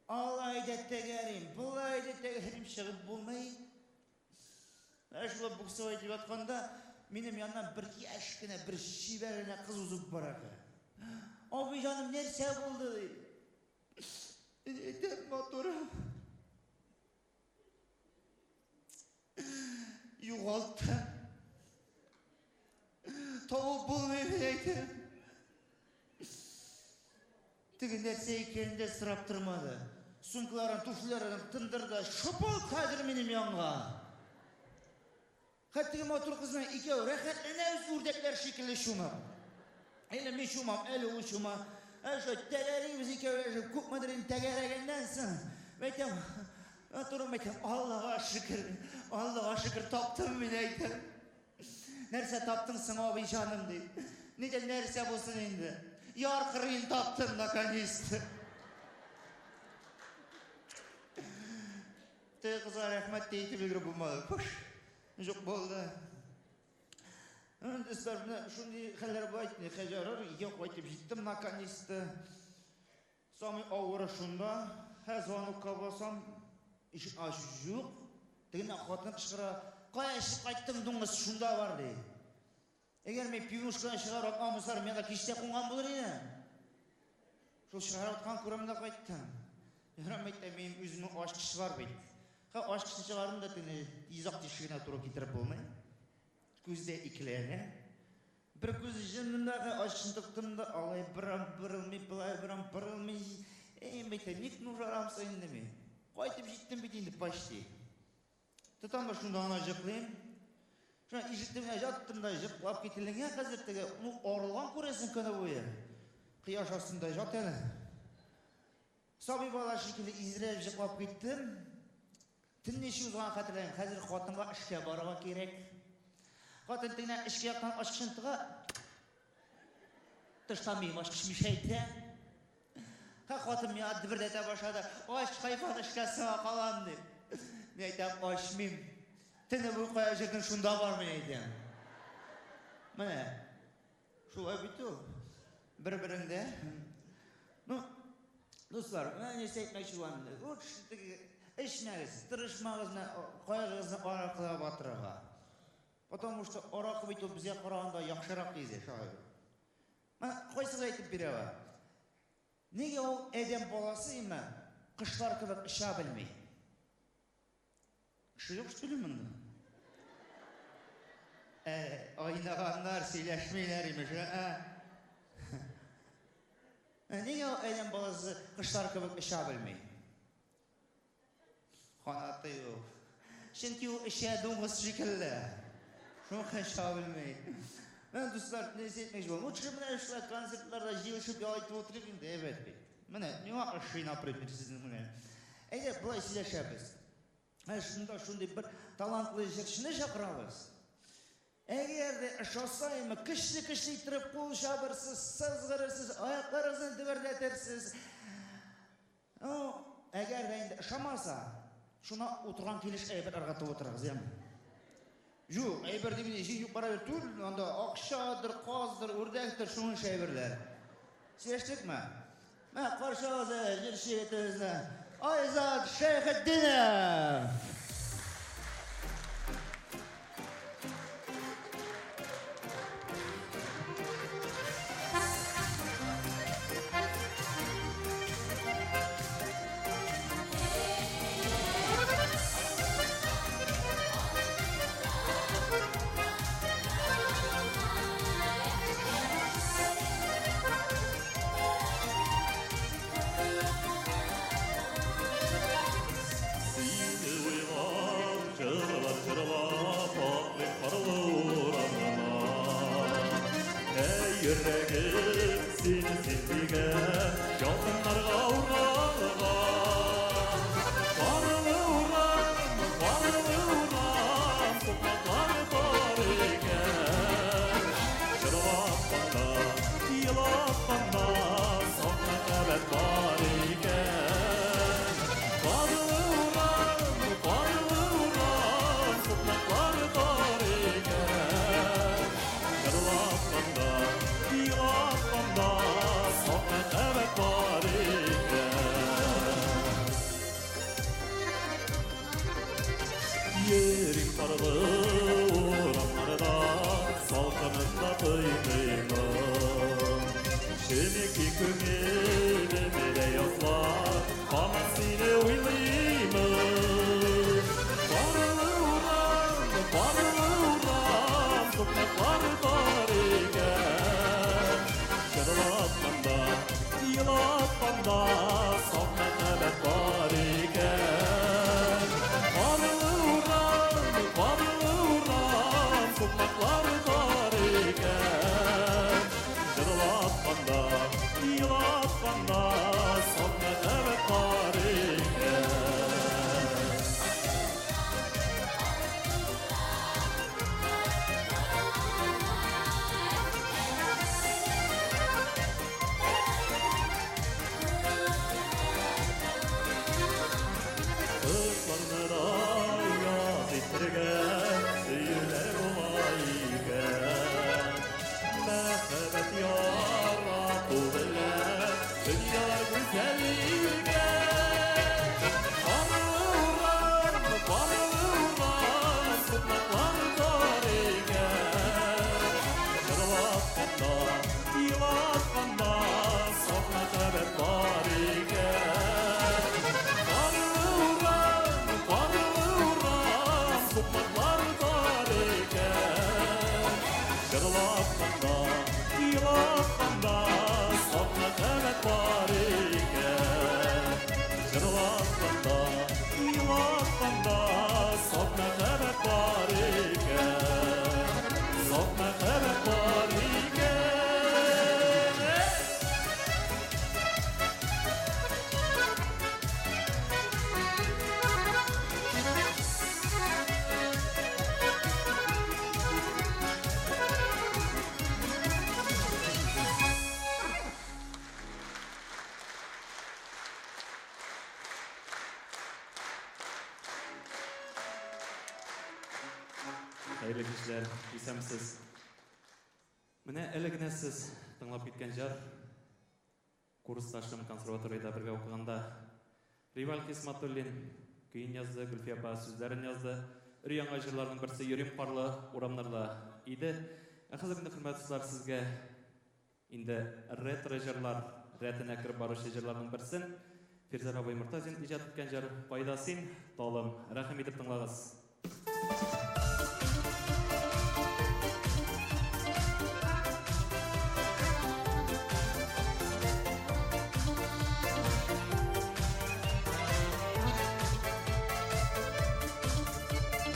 Алай да тәгәрим, болай да тәгәрим, чыгып булмый. Ә шулай буксовать итеп ятканда, минем яннан бер яшь кенә, бер чибәр генә кыз узып бара. Абый җаным, нәрсә булды ди. Әйтәм, матурым. Югалттым. Табып булмый, мин әйтәм. Теге нәрсә икәнен дә сорап тормады. Сумкаларын, туфлиләрен тындырды. Шопыл хәзер минем янга. Хәтта теге матур кызның икәү рәхәтләнәбез үрдәкләр шикелле чумып. Әле мин чумам, әле ул чума. Ә шулай тәгәрибез икәүләшеп, күпмедер инде тәгәрәгәннән соң, әйтәм, матурым, әйтәм, Аллага шөкер, Аллага шөкер, таптым мин, әйтәм. Нәрсә таптың соң, абый җаным, ди. Нидә нәрсә булсын инде? Яр кырыен таптым, наконец-то. Теге кызга рәхмәт тә әйтеп өлгереп булмады. Пуш, юк булды. Дуслар, менә шундый хәлләр була инде. Хәҗәрер, өйгә кайтып җиттем, наконец-то. Самый авыры шунда. Һә, звонокка басам, ишек ачу юк. Тегеннән хатын кычкыра, кая эчеп кайттың, дуңгыз, шунда бар, ди. Әгәр мин пивнушкадан чыгарып атмаган булсам, миңа кичтә кунган булыр иде. Шул чыгарып аткан күрәм дә кайттым. Ярам әйтә, минем үземнең ачкыч бар бит. Ха, ачкычны чыгардым да теге йозак тишегенә туры китереп булмый. Күз дә икеләнә. Бер күз җынында ачкычны тыктым да, алай борам борылмый, былай борам борылмый. Эй, әйтә, ник нужарамса инде мин? Кайтып җиттем бит инде почти. Тотам да шунда гына җыклыйм. Шуна ишектә генә яттым да җыклап кителгән хәзер теге, ну, арылган күрәсең көне буе. Кояш астында җат әле. Сабый бала шикелле изрәп җыклап киттем. Төн ничек узган хәтерләмим. Хәзер хатынга эшкә барырга кирәк. Хатын тегенә эшкә яктан ачкычын тыга. Тыштан минем ачкыч мишәйтә. Ха, хатын миңа дөбердәтә башлады. Ач, хайван, эшкә соңа калам, дип. Мин әйтәм, ачмыйм. Төне буе кая җөрдең, шунда бар, мин әйтәм. Менә шулай бит ул. Бер-береңдә. Ну, дуслар, менә нәрсә әйтмәкче булам инде. Лучше теге эчмәгез, тырышмагыз менә кайгыгызны аракыга батырырга. Потому что аракы бит ул безгә караганда яхшырак иде, шулай. Менә кайсыгыз әйтеп бирә ала? Нигә ул адәм баласы име кошлар кебек оча белми? Кеше юк что ли монда? Ә, айнаганнар сөйләшмиләр имеш, ә? Ә нигә ул адәм баласы кошлар кебек оча белми? Канаты юк. Чөнки ул эчә дуңгыз шикелле. Шуңа оча белми. Менә, дуслар, нәрсә әйтмәкче булам. Лучше менә шулай концертларда җыелышып ял итеп утырыйк инде, әйбәт бит. Менә миңа ошый, например, сезнең белән. Әйдә, болай сөйләшәбез. Менә шунда шундый бер талантлы җырчыны чакырабыз. Әгәр дә ошаса, көчле-көчле иттереп кул чабырсыз, сызгырырсыз, аякларыгызны дөберләтерсез. Ну, әгәр дә инде ошамаса, шуна утырган килеш әйбер ыргытып утырыгыз, яме. Юк, әйбер дип җин юк барабер түгел, анда акчадыр, каздыр, үрдәктер, шуның ише әйберләр. Сөйләштекме? Менә каршы алыгыз җырчы егетебезне. Айзат Шәйхетдинов! Сине уйлап, җырлар җырлап, атлыйм карлы урамнан. Әй, йөрәгем, сине син дигән, ялкыннарга уралган. Карлы урам, карлы урам, сукмаклар тар икән. Җырлатканда, елатканда, саф мәхәббәт бар икән. Карлы урам, карлы урам, сукмаклар тар икән. Җырлатканда, елатканда, саф мәхәббәт бар икән. Йөрим карлы урамнарда, салкынын да тоймыймын. Хәерле кичләр, исәнмесез. Менә әле генә сез тыңлап киткән җыр курсташым консерваториядә бергә укыганда Риваль Хисматуллин көен язды, Гөлфия апа сүзләрен язды. Өр-яңа җырларның берсе Йөрим карлы урамнарда иде. Ә хәзер инде, хөрмәтле дуслар, сезгә инде ретро җырлар рәтенә кереп баручы җырларның берсен Фирзәр абый Мортазин иҗат иткән җыр Кайда син, талым. Рәхим итеп тыңлагыз.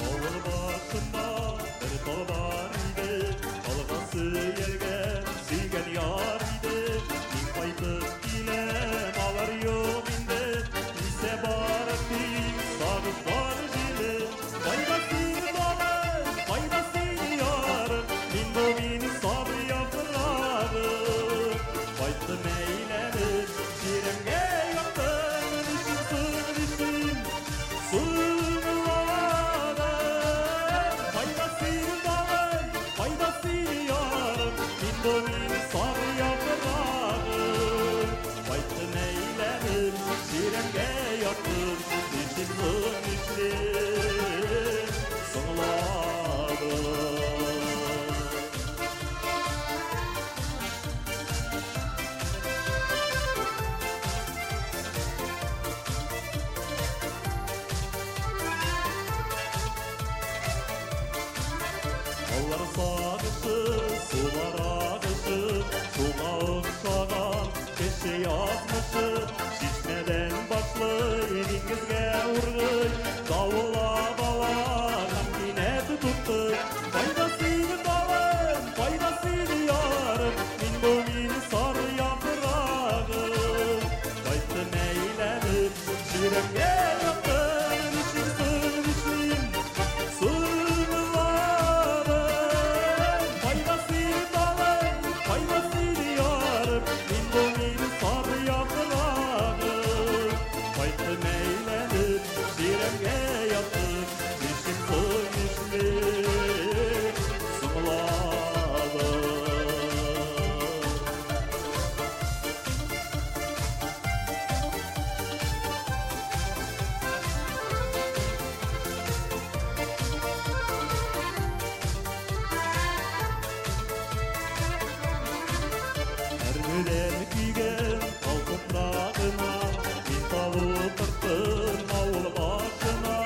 Авыл башында бер тал бар иде, Талга сөялгән сөйгән яр иде. Мин кайтып киләм, алар юк инде. Исә бар тик сагышлар җиле. Кайда син, балам, кайда син, ярым? Мин бу мин сары яфрагым. Кайттым әйләнеп, чирәмгә яттым. Нишлим соң, нишлим? Сыңладым. Кайда син, балам, кайда син, ярым? Мин бу мин сары яфрагым. Кайттым әйләнеп, чирәмгә яттым. Нишлим соң, нишлим? Соңладым. Аллар сагышы, сулар агышы, шуңа охшаган кеше язмышы. Чишмәдән башлый, диңгезгә ургый, давыллап ала һәм кинәт туктый. Кайда син, балам, кайда син, ярым? Мин бу мин сары яфрагым. Кайттым әйләнеп, чирәмгә яттым. Нишлим соң, нишлим? Сыңладым. Кайда син, балам, кайда син, ярым? Мин бу мин сары яфрагым. Кайттым әйләнеп, чирәмгә яттым. Нишлим соң, нишлим? Соңладым. Әрнүдән көйгән тал туфрагына мин тал утырттым авыл башына.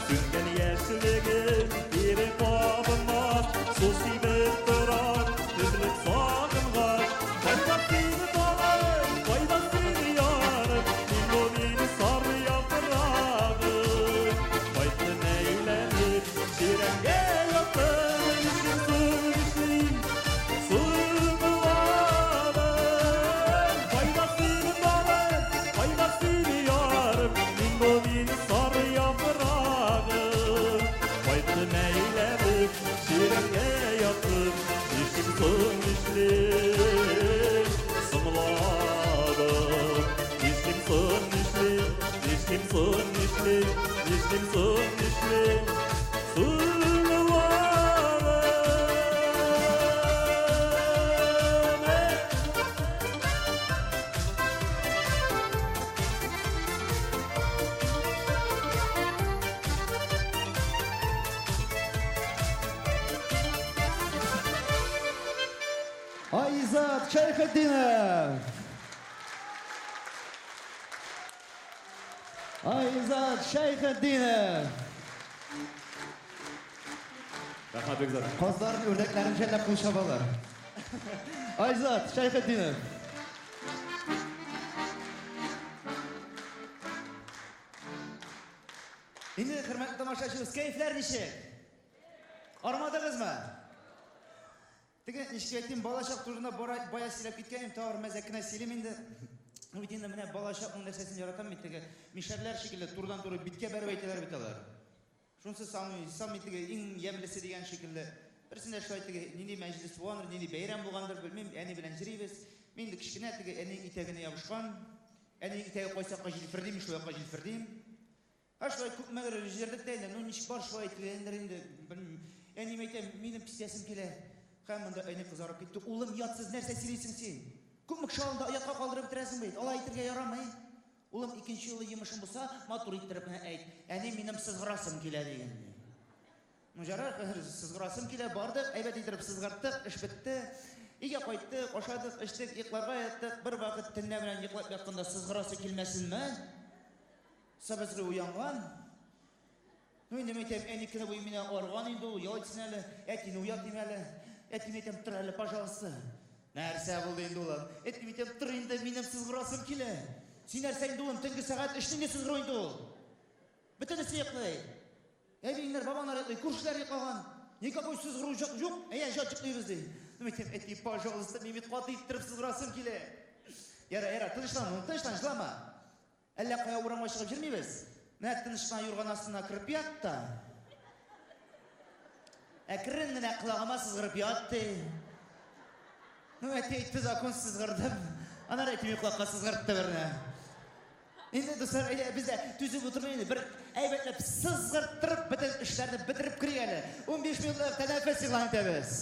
Сүнгән яшьлегем кире кабынмас, су сибеп торам өзелеп сагынгач. Кайда син, балам, кайда син, ярым? Мин бу мин сары яфрагым. Кайттым әйләнеп, чирәмгә яттым. Нишлим соң, нишлим? Сыңладым. Кайда син, балам, кайда син, ярым? Мин бу мин сары яфрагым. Кайттым әйләнеп, чирәмгә яттым. Нишлим соң, нишлим? Соңладым. Нишлим соң, нишлим? Нишлим соң, нишлим? Нишлим соң, нишлим? Соңладым. Айзат Шәйхетдинов! Айзат Шәйхетдинов! Рәхмәт, Бекзат. Казларын, үрдәкләрен жәлләп кул чабалар. Айзат Шәйхетдинов! Инде, хөрмәтле тамашачыбыз, кәефләр ничек? Армадыгызмы? Теге ничек әйтим, балачак турында бая сөйләп киткәнем, тагын мәзәк кенә сөйлим инде. Ну бит инде менә балачакның нәрсәсен яратам бит, теге мишәрләр шикелле турыдан-туры биткә бәреп әйтәләр бит алар. Шунысы самый, самый теге иң ямьлесе дигән шикелле. Берсендә шулай теге нинди мәҗлес булгандыр, нинди бәйрәм булгандыр, белмим, әни белән йөрибез. Мин инде кечкенә теге әнинең итәгенә ябышкан. Әнинең итәге кайсы якка җилфердим, шул якка җилфердим. Ә шулай күпмедер җирдек тә инде, ну ничек бар шулай әйтелгәндер инде, белмим. Әни, әйтәм, минем писәсем килә. Һәм монда әни кызарып китте. Улым, оятсыз нәрсә сөйлисең син? Күпме кеше алдында оятка калдырып бетерәсең бит. Алай әйтергә ярамый. Улым, икенче юлы йомышың булса, матур иттереп кенә әйт. Әни, минем сызгырасым килә диген. Ну, ярар, хәзер сызгырасым килә, бардык, әйбәт иттереп сызгырттык, эш бетте. Өйгә кайттык, ашадык, эчтек, йокларга яттык. Бер вакыт төнлә белән йоклап ятканда сызгырасы килмәсенме? Сыбызгы уянган. Ну, инде мин әйтәм, әни көне буе мине арган инде ул, ял итсен әле, әтине уятыйм әле. Әтине әйтәм, тор әле, пожалуйста. Нәрсә булды инде, улым? Әтине әйтәм, тор инде, минем сызгырасым килә. Син нәрсә инде, улым, төнге сәгать өч нинди сызгыру инде ул? Бөтенесе йоклый. Әбиңнәр, бабаңнар йоклый, күршеләр йоклаган. Никакой сызгыру юк, юк, әйә, җат йоклыйбыз ди. Ну, әйтәм, әти, пожалуйста, мин бит каты иттереп сызгырасым килә. Яра, яра, тынычлан, улым, тынычлан, җылама. Әллә кая урамга чыгып йөрмибез. Менә тыныч кына юрган астына кереп ят та. Әкрен генә колагыма сызгырып ят, ди. Ну, әти әйтте, закон сызгырдым. Аннары әти мине колакка сызгыртты берне. Инде, дуслар, әйдә, без дә түзеп утырмый инде. Бер әйбәтләп сызгырттырып, бөтен эшләрне бетереп керик әле. 15 минутлык тәнәфес игълан итәбез.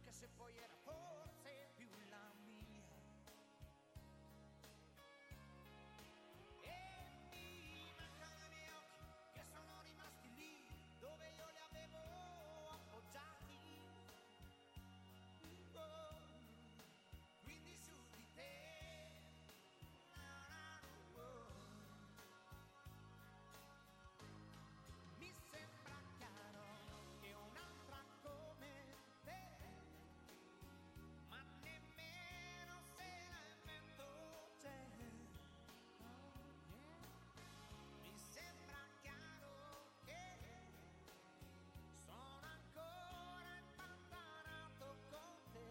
Anche se poi era forse più la mia. E mi mancano i miei occhi che sono rimasti lì dove io li avevo appoggiati. Oh, quindi su di te. Oh. Mi sembra chiaro che un'altra come te, ma nemmeno se la invento c'è. Mi sembra chiaro che sono ancora impantanato con te.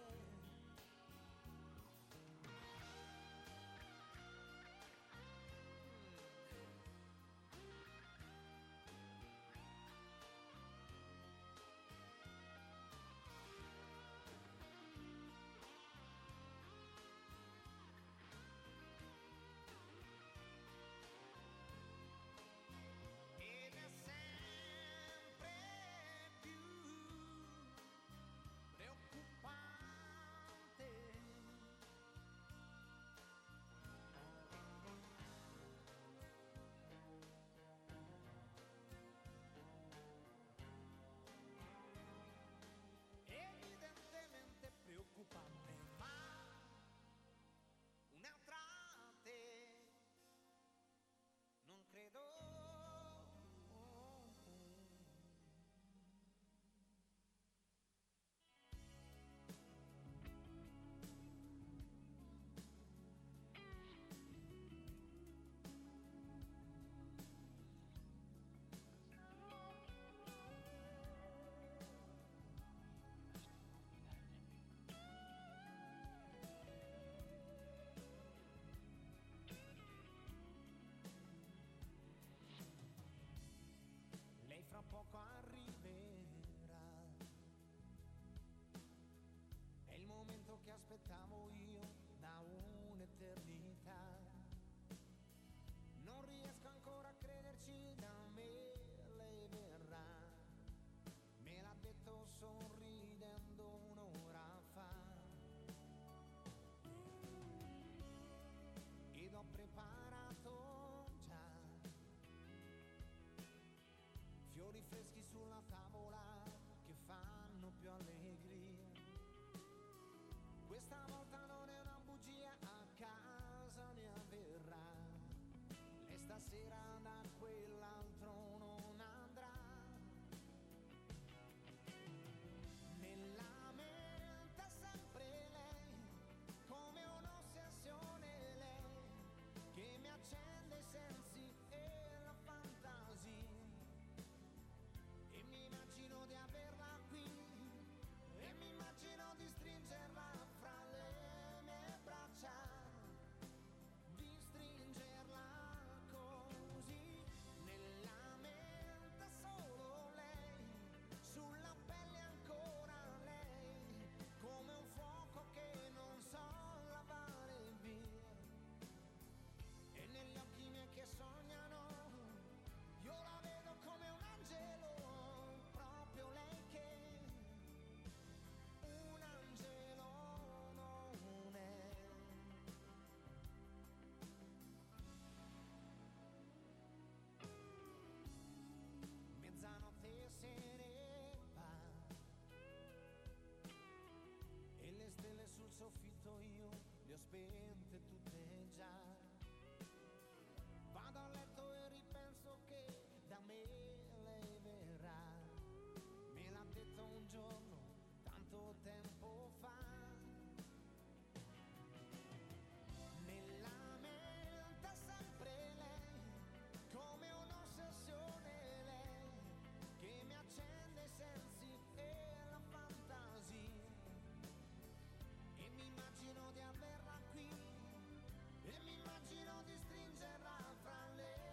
Ed è sempre più preoccupante. Evidentemente preoccupante, ma un'altra te non credo. Lei fra poco arriverà. È il momento che aspettavo io da un'eternità. Non riesco ancora a crederci, da me lei verrà. Me l'ha detto sorridendo un'ora fa. Ed ho preparato già fiori freschi sulla tavola che fanno più allegria. Questa volta non è una bugia, a casa ne avverrà. Lei stasera da quell'altro non andrà. Nella mente sempre lei, come un'ossessione lei, che mi accende i sensi e la fantasia. E mi immagino di averla qui, e mi immagino di stringerla fra le mie braccia, di stringerla così. Nella mente solo lei, sulla pelle ancora lei, come un fuoco che non so lavare via. E negli occhi miei che sognano, io la vedo come un angelo, proprio lei che un angelo non è. Mezzanotte se ne va e le stelle sul soffitto io le ho spente tutte già. Vado a letto e ripenso che da me lei verrà. Me l'ha detto un giorno, tanto tempo fa. Nella mente sempre lei, come un'ossessione lei, che mi accende i sensi e la fantasia. E mi immagino di averla qui, e mi immagino di stringerla fra le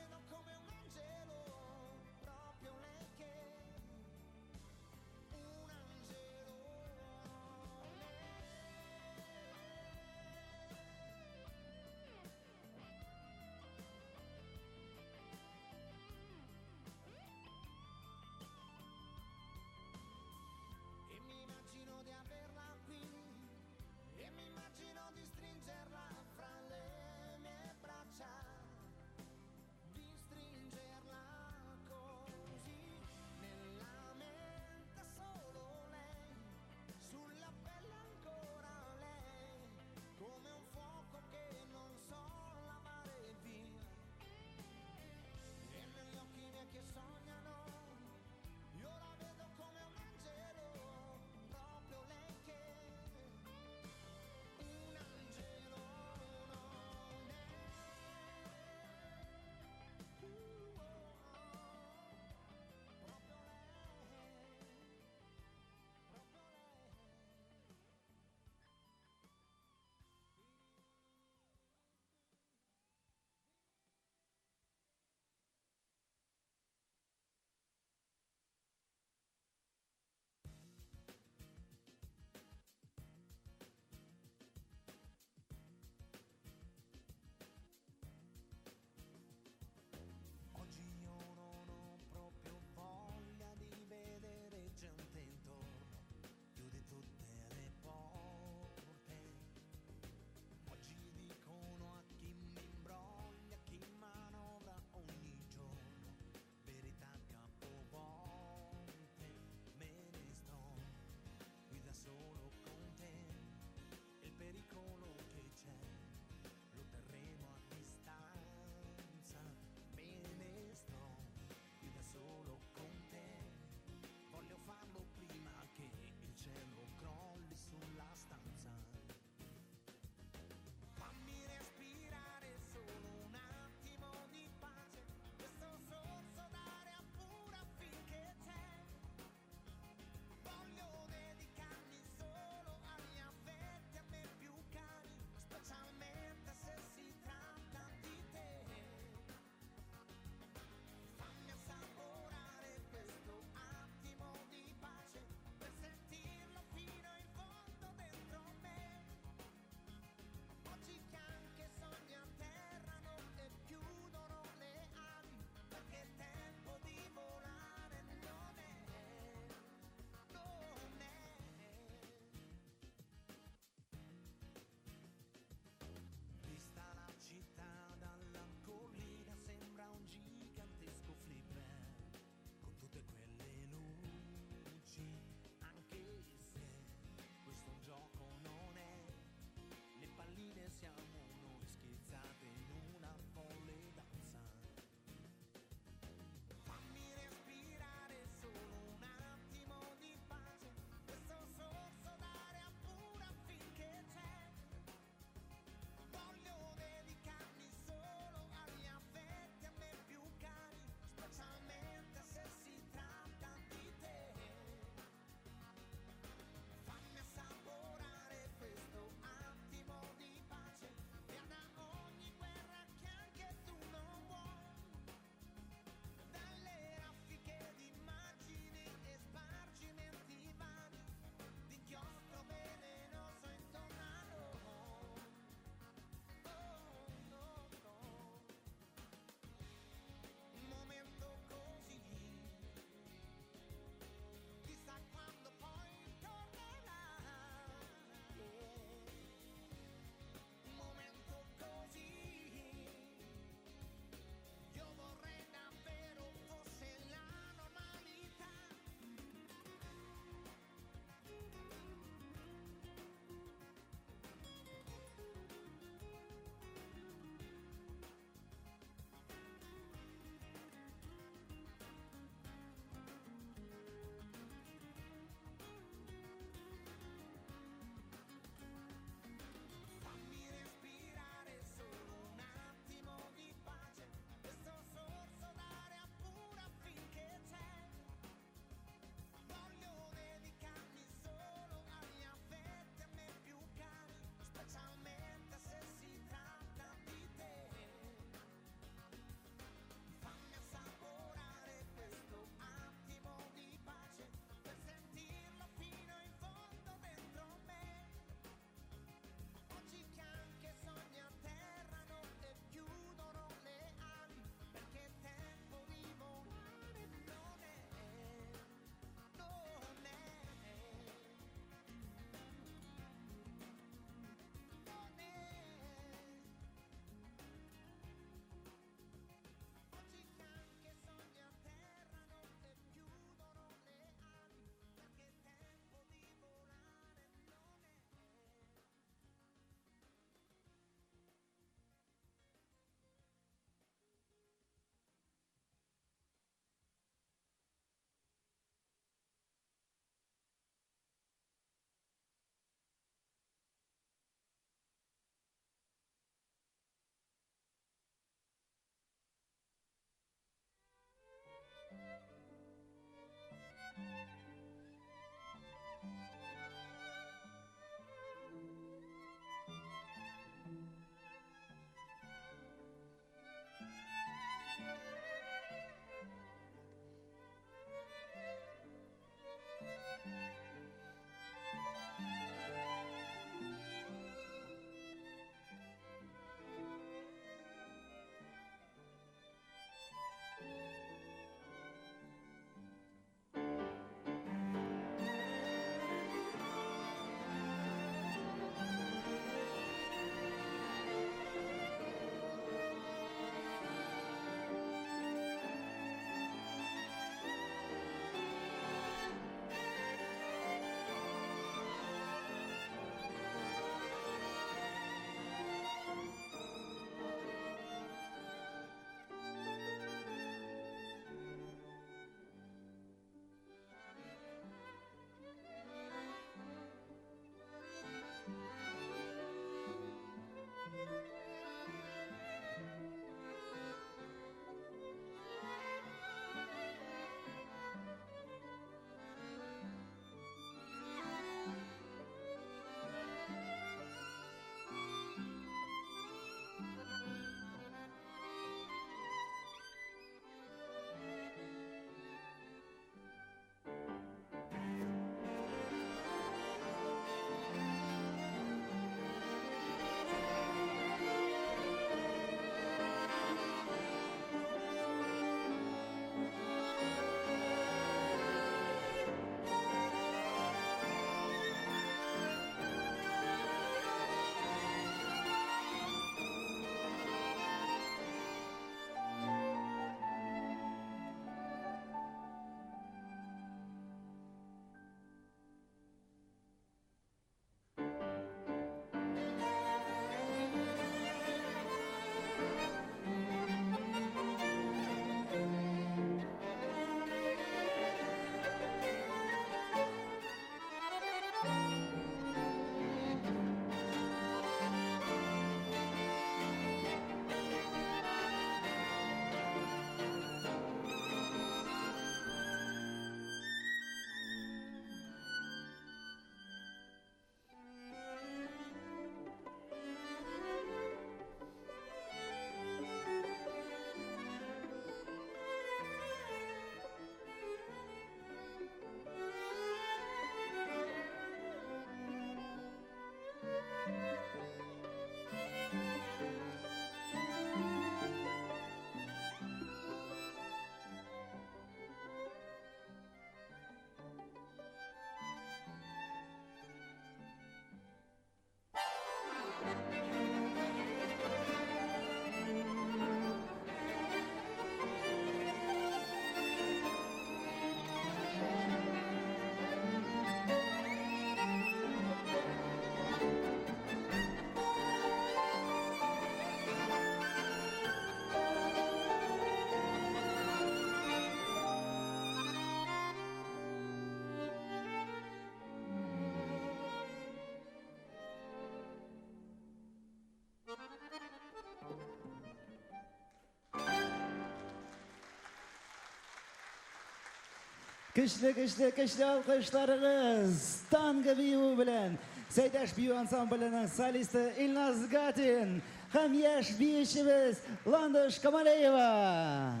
Көчле, көчле, көчле алкышларыгыз танго биюе белән Сәйдәш бию ансамбленең солисты Илназ Гатин һәм яшь биючебез Ландыш Камалеева.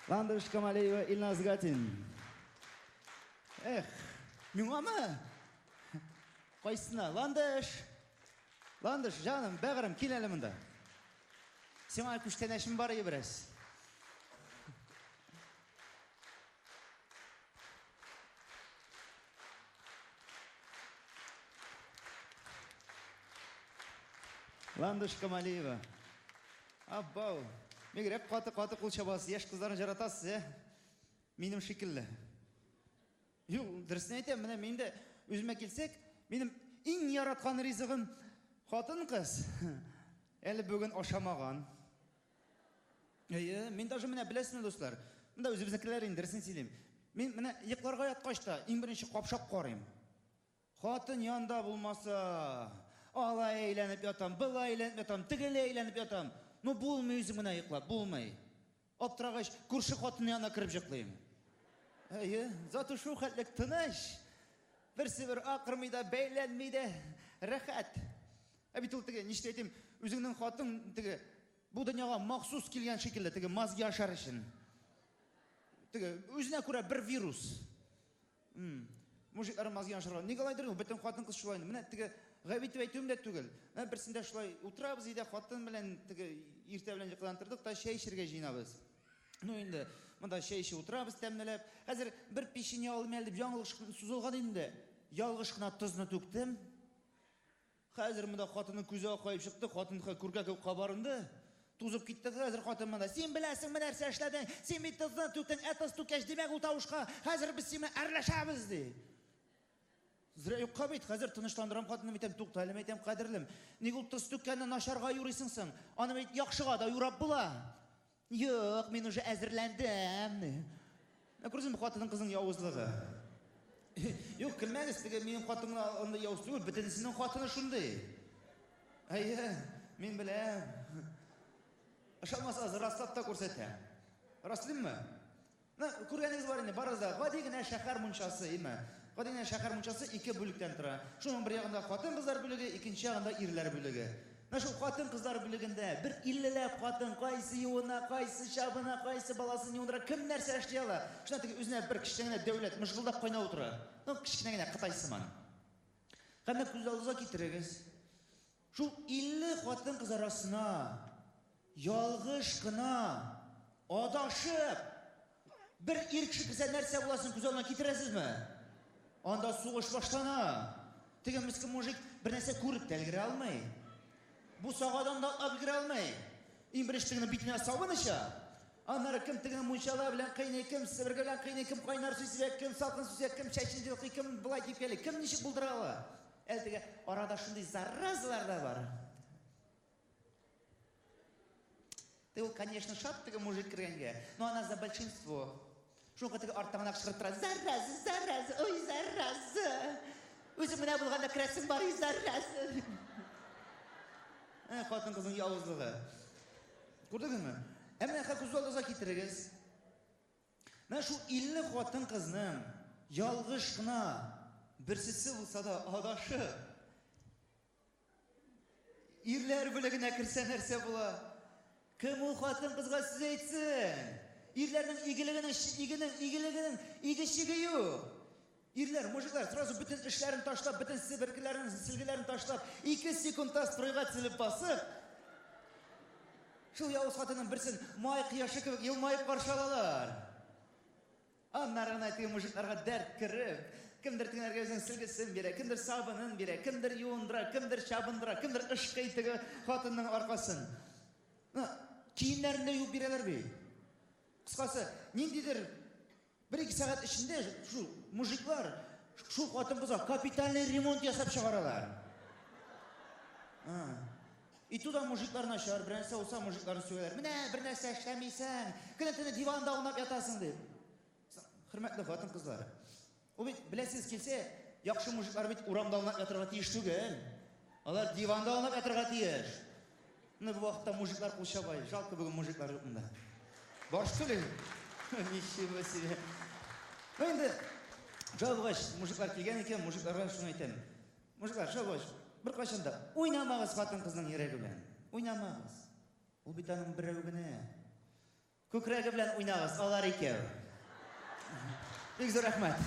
Ландыш Камалеева, Илназ Гатин. Эх, миңамы? Кайсына? Ландыш! Ландыш, җаным, бәгырем, кил әле монда. Сиңа күчтәнәчем бар иде бераз. Ландыш Камалиева. Абау. Бигрәк каты-каты кул чабасыз, яшь кызларны жаратасыз, ә? Минем шикелле. Юк, дөресен әйтәм, менә мин дә үземә килсәк, минем иң яраткан ризыгым хатын-кыз. Әле бүген ашамаган. Әйе, мин даже менә беләсезме, дуслар, монда үзебезнекеләр инде, дөресен сөйлим. Мин менә йокларга яткач та иң беренче капшап карыйм. Хатын янда булмаса, алай әйләнеп ятам, былай әйләнеп ятам, тегеләй әйләнеп ятам. Ну, булмый үзем генә йоклап, булмый. Аптырагач, күрше хатын янына кереп җоклыйм. Әйе, зато шул хәтлек тыныч. Берсе бер акырмый да, бәйләнми дә, рәхәт. Ә бит ул теге, ничек әйтим, үзеңнең хатын теге бу дөньяга махсус килгән шикелле, теге мозги ашар өчен. Теге үзенә күрә бер вирус. Мужиклар мозги ашарга. Ник алайдыр ул, бөтен хатын-кыз шулай. Менә теге гаеп итеп әйтүем дә түгел. Менә берсендә шулай утырабыз өйдә хатын белән теге иртә белән йокыдан тордык та чәй эчәргә җыенабыз. Ну инде монда чәй эчеп утырабыз тәмлеләп. Хәзер бер печенье алыйм әле дип яңалыш сузылган инде. Ялгыш кына тозны түктем. Хәзер монда хатынның күзе акаеп чыкты, хатын күркә кебек кабарынды. Тузып китте хәзер хатын монда. Син беләсеңме нәрсә эшләдең? Син бит тозны түктең, ә тоз түккәч, димәк ул тавышка. Хәзер без сине әрләшәбез, ди. Зря юкка бит, хәзер тынычландырам хатынны, әйтәм, тукта әле, әйтәм, кадерлем. Ник ул тоз түккәнне начарга юрыйсың соң? Аны бит яхшыга да юрап була. Юк, мин уже әзерләндем. Менә күрдеңме хатынның кызның явызлыгы? Юк, көлмәгез, теге минем хатын гына андый явыз түгел, бөтенесенең хатыны шундый. Әйе, мин беләм. Ышанмасагыз, раслап та күрсәтәм. Раслыйммы? Менә күргәнегез бар инде, барыгыз да. Гади генә шәһәр мунчасы, име? Гади генә шәһәр мунчасы ике бүлектән тора. Шуның бер ягында хатын-кызлар бүлеге, икенче ягында ирләр бүлеге. Менә шул хатын-кызлар бүлегендә бер иллеләп хатын кайсы юына, кайсы чабына, кайсы баласын юындыра, кем нәрсә эшли ала. Шуннан теге үзенә бер кечкенә генә дәүләт мыжгылдап кайнап утыра. Ну, кечкенә генә Кытай сыман. Һәм менә күз алдыгызга китерегез. Шул 50 хатын-кыз арасына ялгыш кына адашып бер ир кеше керсә нәрсә буласын күз алдына китерәсезме? Анда сугыш башлана. Теге мескен мужик бер нәрсә күреп тә өлгерә алмый. Бу сагадан да атлап өлгерә алмый. Иң беренче тегенең битенә сабын оча. Аннары кем тегене мунчала белән кыйный, кем себерке белән кыйный, кем кайнар су сибә, кем салкын су сибә, кем чәчен җылкый, кем болай типкәли, кем ничек булдыра ала. Әле теге арада шундый заразалар да бар. Ты ул, конечно, шат теге мужик кергәнгә, но она за большинство. Шуңа теге арттан гына кычкырып тора. Зараза, зараза, ой, зараза. Үзең менә булганда керәсең бар, зараза. Ә, хатын-кызның явызлыгы. Күрдегезме? Ә менә хәзер күз алдыгызга китерегез. Менә шул 50 хатын-кызның ялгыш кына берсесе булса да адашып ирләр бүлегенә керсә нәрсә була? Кем ул хатын-кызга сүз әйтсен? Ирләрнең игелегенең игенең игелегенең иге-чиге юк. Ирләр, мужиклар сразу бөтен эшләрен ташлап, бөтен себеркеләрен, силгеләрен ташлап, 2 секундта стройга тезелеп басып, шул явыз хатынның берсен май кояшы кебек елмаеп каршы алалар. Аннары гына теге мужикларга дәрт кереп, кемдер тегеләргә үзенең силгесен бирә, кемдер сабынын бирә, кемдер юындыра, кемдер чабындыра, кемдер ышкый теге хатынның аркасын. Киемнәрен дә юып бирәләр бит. Кыскасы, ниндидер бер-ике сәгать эчендә шул мужиклар шул хатын-кызга капитальный ремонт ясап чыгаралар. И туда мужиклар начар, бер нәрсә булса мужикларны сүгәләр. Менә бер нәрсә эшләмисең, көне-төне диванда аунап ятасың дип. Хөрмәтле хатын-кызлар, ул бит беләсегез килсә, яхшы мужиклар бит урамда аунап ятырга тиеш түгел. Алар диванда аунап ятырга тиеш. Менә бу вакытта мужиклар кул чаба. Жалко, бүген мужиклар юк монда. Бар, что ли? Ничего себе. Ну инде шулай булгач, мужиклар килгән икән, мужикларга шуны әйтәм. Мужиклар, шулай булгач, беркайчан да уйнамагыз хатын-кызның йөрәге белән. Уйнамагыз. Ул бит аның берәү генә. Күкрәге белән уйнагыз, алар икәү. Бик зур рәхмәт.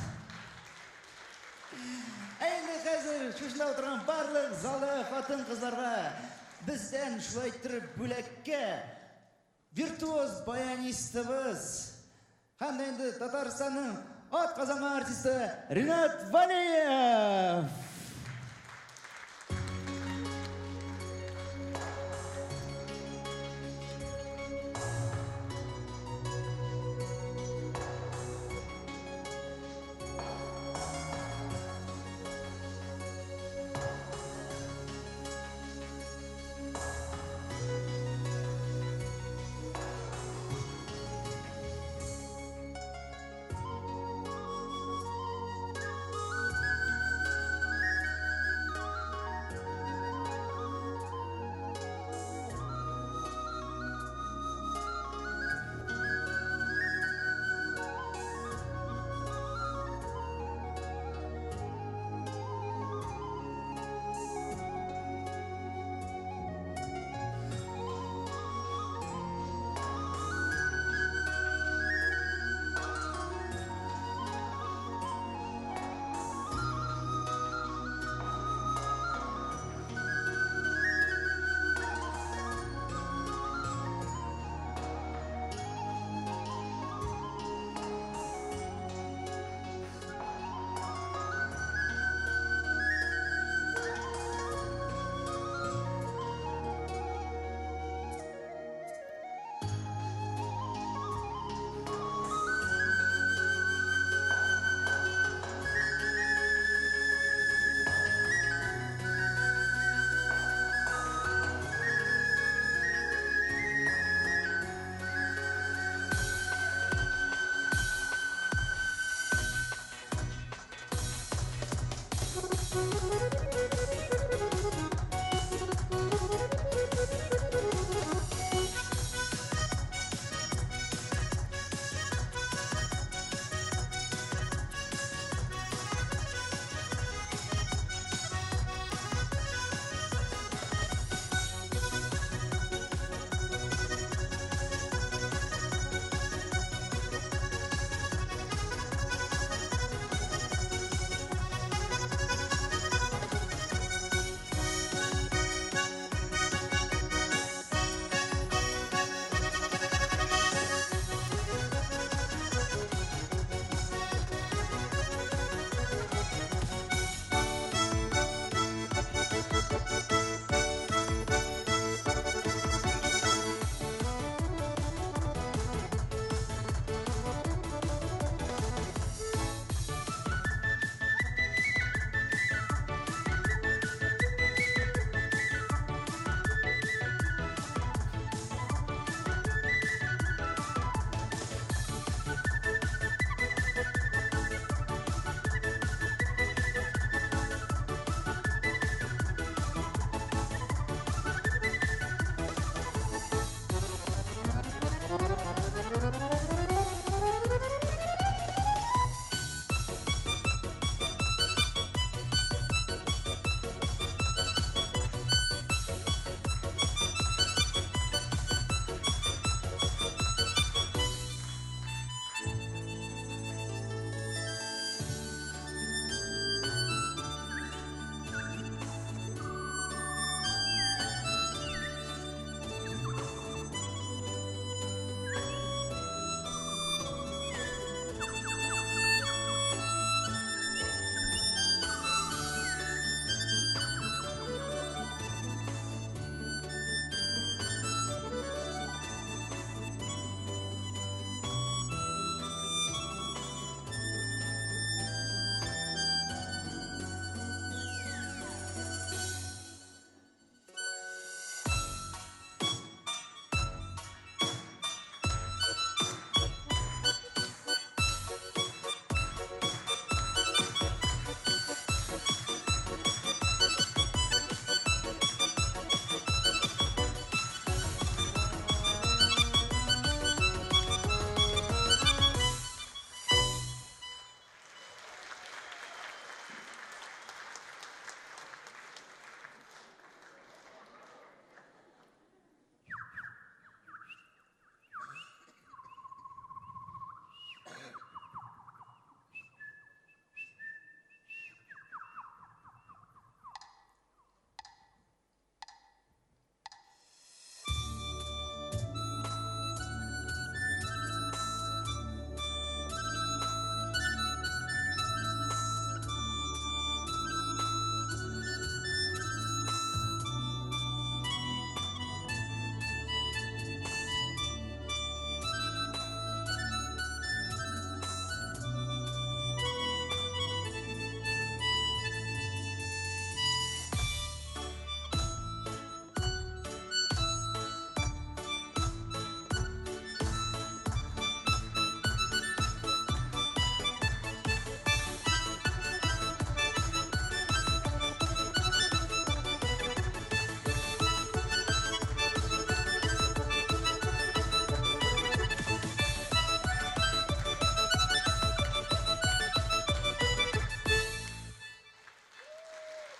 Ә инде хәзер шушында утырган барлык залы хатын-кызларга бездән шулай иттереп бүләккә виртуоз баянистыбыз һәм дә инде Татарстанның атказанган артисты Ринат Валиев!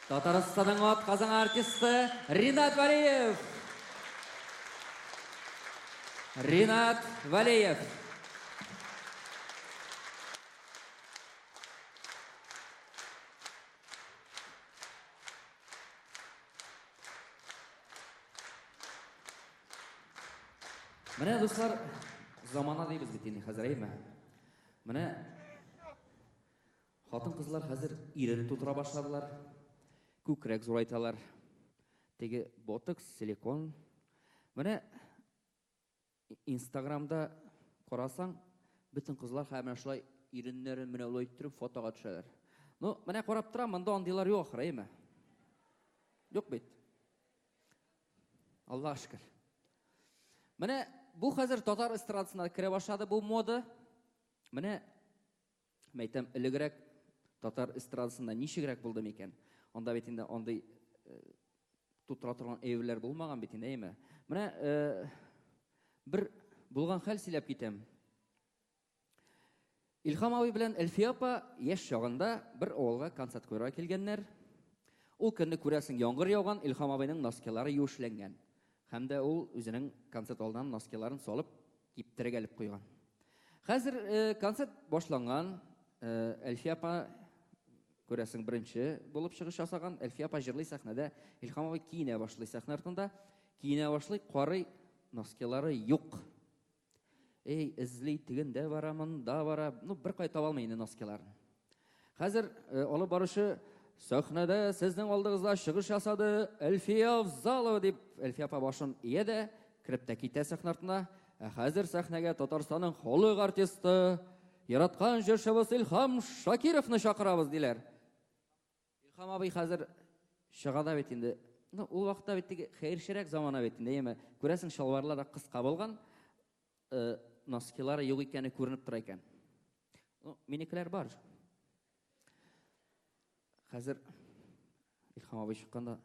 Татарстанның атказанган артисты Ринат Валеев. Ринат Валеев. Менә, дуслар, замана дибез бит инде хәзер, әйме? Менә хатын-кызлар хәзер ирен тутыра башладылар. Күкрәк зурайталар. Теге ботокс, силикон. Менә Инстаграмда карасаң, бөтен кызлар хәзер менә шулай иреннәрен менә болай иттереп фотога төшәләр. Ну, менә карап торам, монда андыйлар юк ахры, әйме? Юк бит. Аллаһ шөкер. Менә бу хәзер татар эстрадасына керә башлады бу мода. Менә мәйтәм, элегрәк татар эстрадасында ничегрәк булды микән? Анда бит инде андый тутыра торган әйберләр булмаган бит инде, әйме? Менә бер булган хәл сөйләп китәм. Илһам абый белән Әлфия апа яшь чагында бер авылга концерт куярга килгәннәр. Ул көнне күрәсең яңгыр яуган, Илһам абыйның носкилары юешләнгән. Һәм дә ул үзенең концерт алдыннан носкиларын салып киптерергә элеп куйган. Хәзер концерт башланган, Әлфия апа күрәсең беренче булып чыгыш ясаган. Әлфия апа җырлый сәхнәдә, Илһам абый киенә башлый сәхнә артында. Киенә башлый, карый, носкилары юк. Эй, эзли, тегендә бара, монда бара. Ну, бер кай таба алмый инде носкиларын. Хәзер алып баручы сәхнәдә сезнең алдыгызда чыгыш ясады Әлфия Авзалова дип Әлфия апа башын ия дә кереп тә китә сәхнә артына. Ә хәзер сәхнәгә Татарстанның халык артисты, яраткан җырчыбыз Илһам Шакировны чакырабыз диләр. Илһам абый хәзер чыга да бит инде. Ну, ул вакытта бит теге хәерчерәк замана бит инде, әйеме? Күрәсең, чалбарлар да кыска булган, носкилары юк икәне күренеп тора икән. Ну, минекеләр бар. Хәзер Илһам абый чыкканда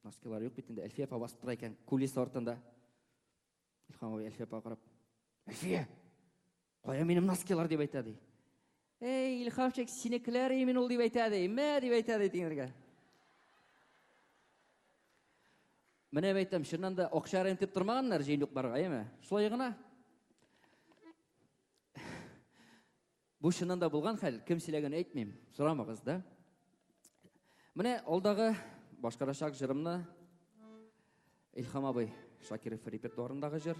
носкилар юк бит инде. Әлфия апа басып тора икән кулиса артында. Илһам абый Әлфия апага карап, Әлфия, кая минем носкилар дип әйтә ди. Эй, Илһамчик, синекеләр имин ул дип әйтә ди. Мә дип әйтә ди тиңергә. Менә әйтәм, чыннан да акча рентеп тормаганнар җыен юк барга, әйеме? Шулай гына. Бу чыннан да булган хәл, кем сөйләгән әйтмим, сорамагыз да. Менә алдагы башкарачак җырымны Илһам абый Шакиров репертуарындагы җыр.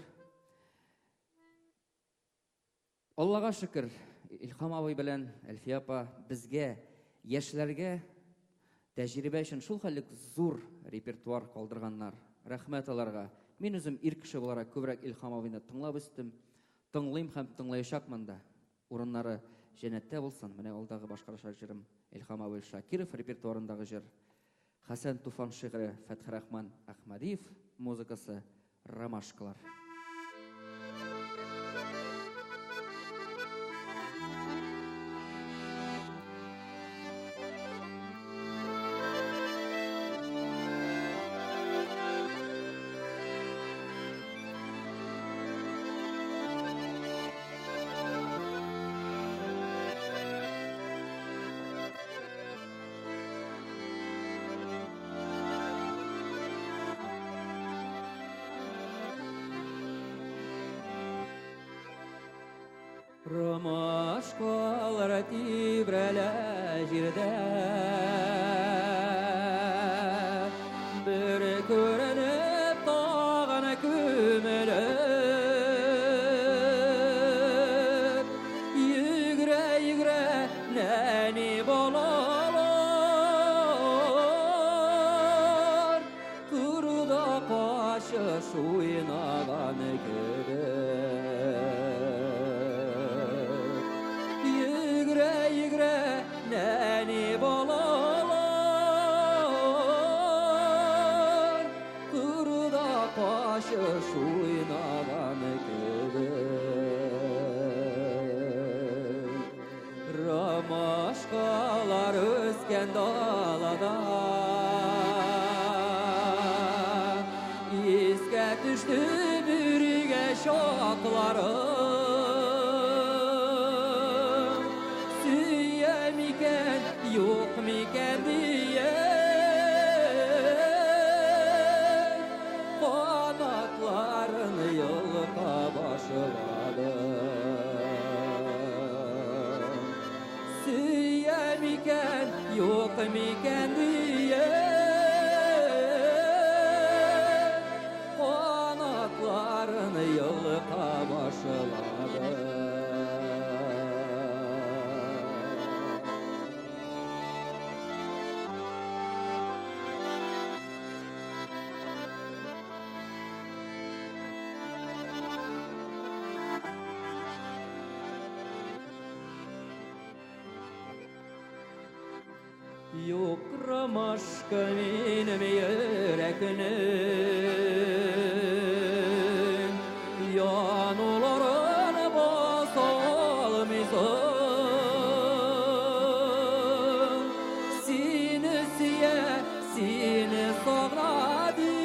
Аллага шөкер, Илһам абый белән Әлфия апа безгә, яшьләргә тәҗрибә өчен шул хәллек зур репертуар калдырганнар. Рәхмәт аларга. Мин үзем ир кеше буларак күбрәк Илһам абыйны тыңлап үстем. Тыңлыйм һәм тыңлаячакмын да. Урыннары җәннәттә булсын. Менә алдагы башкарачак җырым Илһам абый Шакиров репертуарындагы җыр. Хәсән Туфан шигыре, Фәтхерахман Әхмәдиев музыкасы Ромашкалар. Ромашкалар тибрәлә җирдә, бер күренеп тагын күмелеп, йөгерә-йөгерә нәни балалар кырда качыш уйнаган кебек. Йөгерә-йөгерә нәни балалар кырда качыш уйнаган кебек. Ромашкалар үскән далада искә төште бүрегә чакларым. Сөя микән, юк микән диеп, Юк микән диеп, канатларын йолка башлады. Юк ромашка минем йөрәкнең януларын баса алмыйсың. Сине сөя, сине сагына дип,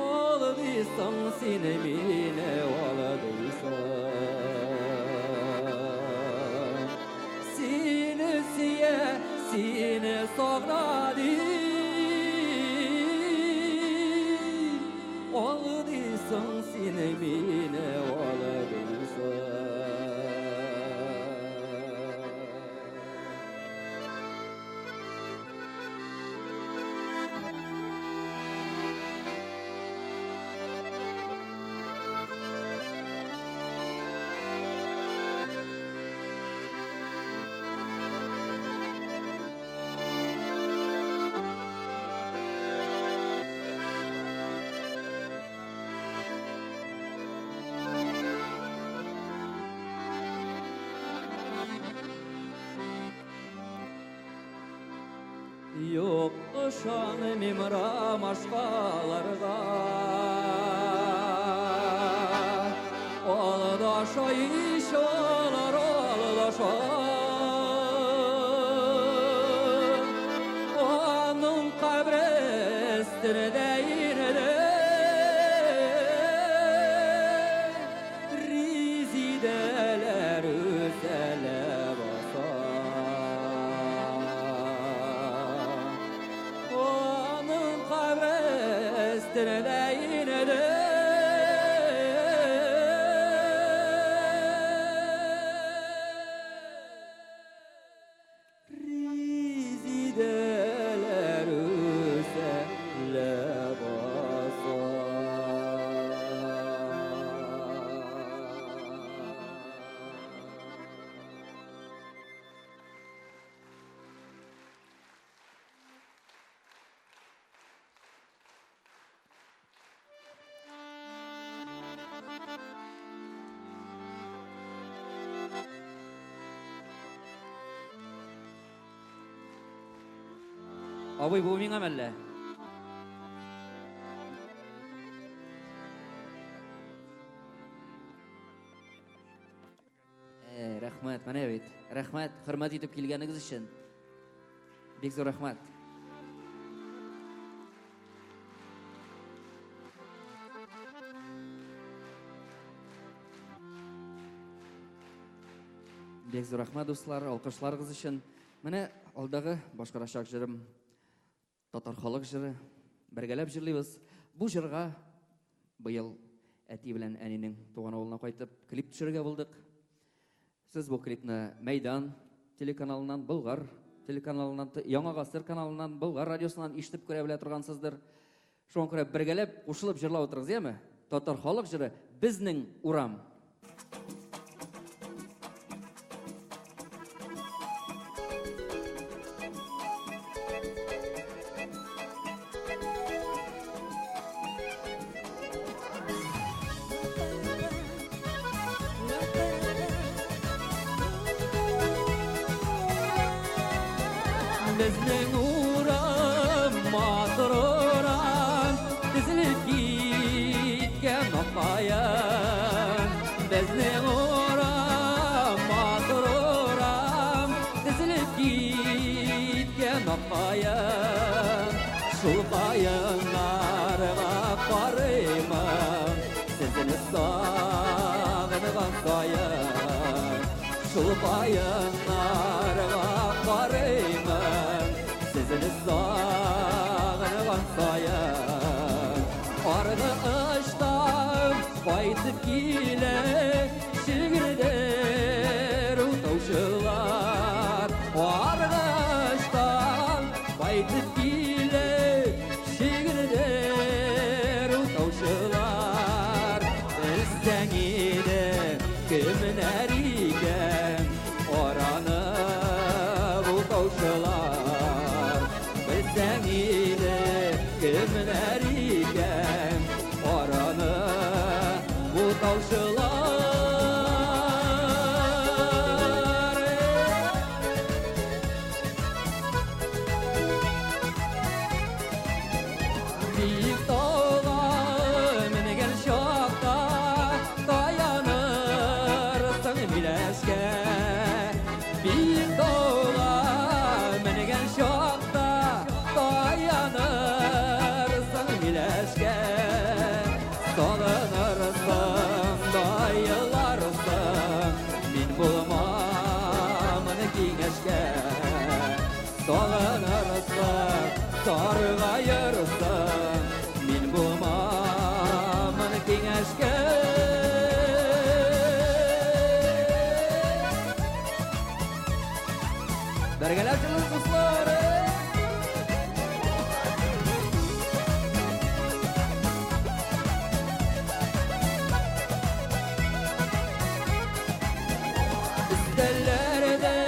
алдыйсың син мине, алдыйсың. Сине сөя, сине сагына дип, алдыйсың син мине, алдыйсың. Юк, ышанмыйм ромашкаларга, Алдаша ич алар, алдаша. Аның кабре өстендә инде Резидәләр үсәлә баса. Аның кабре өстендә инде Резидәләр үсәлә баса. Абый, бу миңа мәллә? Рәхмәт, менә бит. Рәхмәт, хөрмәт итеп килгәнегез өчен. Бик зур рәхмәт. Бик зур рәхмәт, дуслар, алкышларыгыз өчен. Менә алдагы башкарачак җырым татар халык җыры. Бергәләп җырлыйбыз. Бу җырга быел әти белән әнинең туган авылына кайтып клип төшерергә булдык. Сез бу клипны Мәйдан телеканалыннан, Болгар телеканалыннан, Яңа Гасыр каналыннан, Болгар радиосыннан ишетеп күрә белә торгансыздыр. Шуңа күрә бергәләп кушылып җырлап утырыгыз, яме? Татар халык җыры Безнең урам. Безнең урам, матур урам, тезелеп киткән аккаен. Безнең урам, матур урам, тезелеп киткән аккаен. Шул каеннарга карыймын, сезне сагынган саен. Шул каеннарга карыймын, сезне сагынган саен. Аргы очтан кайтып килә шигырьләр утаучылар. Кайтып килеп шигырьләр утаучылар. Белсәң иде кемнәр икән араны бутаучылар. Белсәң иде кемнәр икән араны бутаучылар. Биек тауга менгән чакта таянырсың миләшкә. Биек тауга менгән чакта таянырсың миләшкә. Сагынырсың да еларсың, мин булмамын киңәшкә. Сагынырсың, саргаерсың, мин булмамын киңәшкә. Бергәләп җырлыйбыз, дуслар. Өстәлләрдә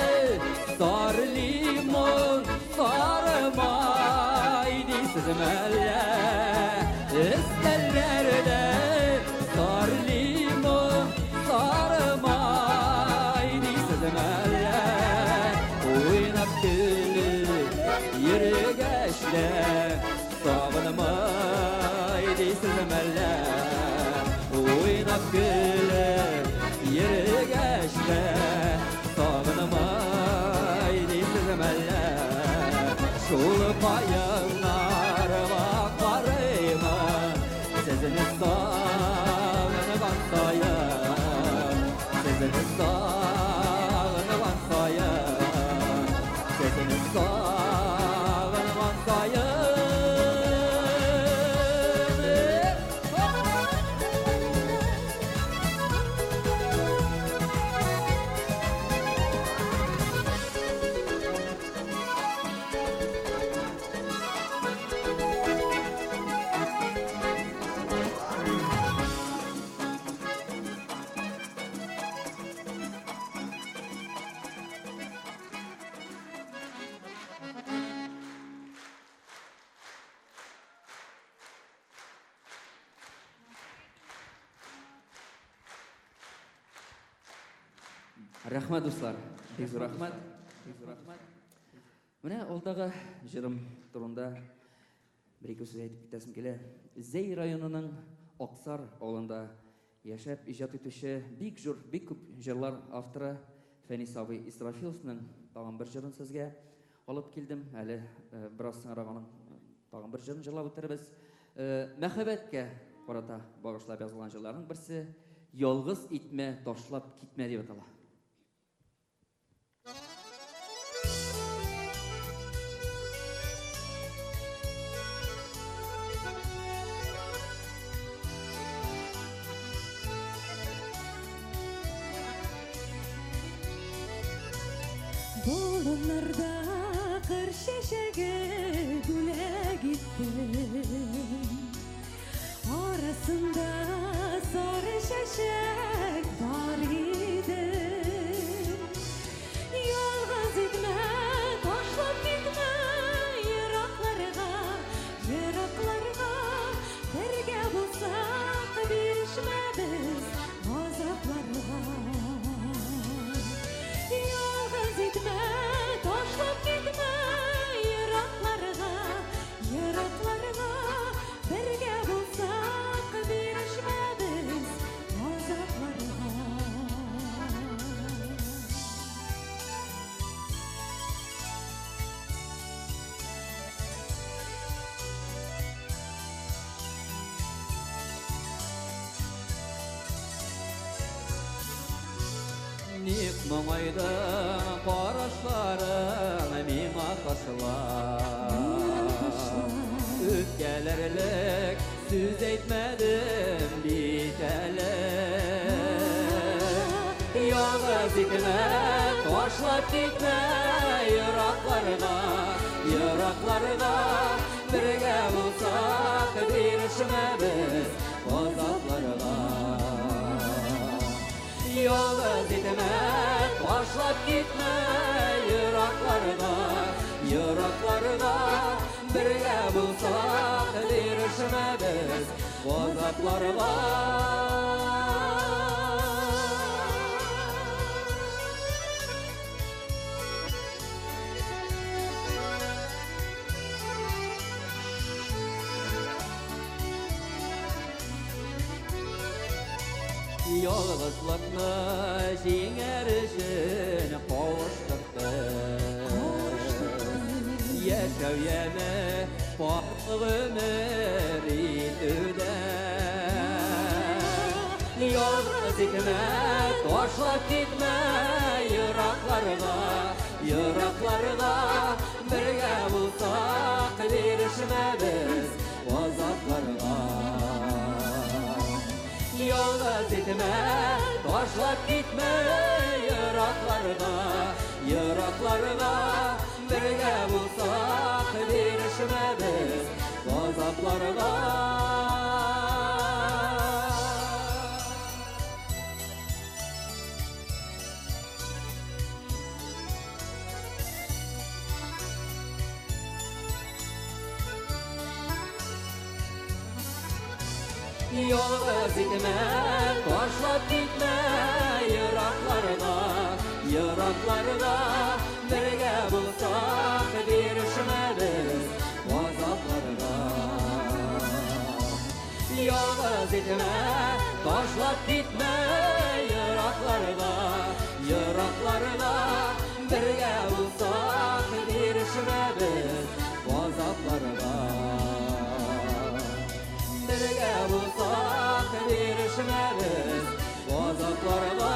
сары лимон, сары май дисезме әллә? Өстәлләрдә сары лимон, сары май дисезме әллә? Уйнап көлеп йөргәч тә сагынмай дисезме әллә? Уйнап көлеп йөргәч тә сагынмай дисезме әллә? Шул каеннарга карыймын, сезне сагынган саен, сезне сагынган саен, сезне сагынган саен. Рәхмәт, дуслар. Бик зур рәхмәт. Бик зур рәхмәт. Менә алдагы җырым турында бер ике сүз әйтеп китәсем килә. Зәй районының Аксар авылында яшәп иҗат итүче бик зур, бик күп җырлар авторы Фәнис абый Исрафиловның тагын бер җырын сезгә алып килдем. Әле бераз соңрак аның тагын бер җырын җырлап үтербез. Мәхәббәткә карата багышлап язылган җырларның берсе Ялгыз итмә, ташлап китмә дип атала. Болыннарда кыр чәчәге бүләк иттем. Арасында сары чәчәк бар иде. Ялгыз итмә, ташлап китмә еракларга, еракларга. Бергә булсак, бирешмәбез газапларга. Ялгыз итмә, ташлап китмә еракларга, еракларга. Бергә булсак, бирешмәбез газапларга. Ник моңайдың карашларың миңа ташлап? Үпкәләрлек сүз әйтмәдем бит әле. Ялгыз итмә, ташлап китмә еракларга, еракларга. Газапларга, бергә булсак, бирешмәбез газапларга. Ялгыз итмә, ташлап китмә еракларга, еракларга, бергә булсак, бирешмәбез газапларга. Ялгызлыкны җиңәр өчен кавыштырды. Яшәү яме парлы гомер итүдә. Ялгыз итмә, ташлап китмә еракларга, еракларга, бергә булсак, бирешмәбез газапларга. Ялгыз итмә, ташлап китмә еракларга, еракларга, бергә булсак, бирешмәбез газапларга. Ялгыз итмә, ташлап китмә еракларга, еракларга, бергә булсак, бирешмәбез газапларга. Ялгыз итмә, ташлап китмә еракларга, еракларга, бергә булсак, бирешмәбез газапларга. Бергә булсак, бирешмәбез газапларга.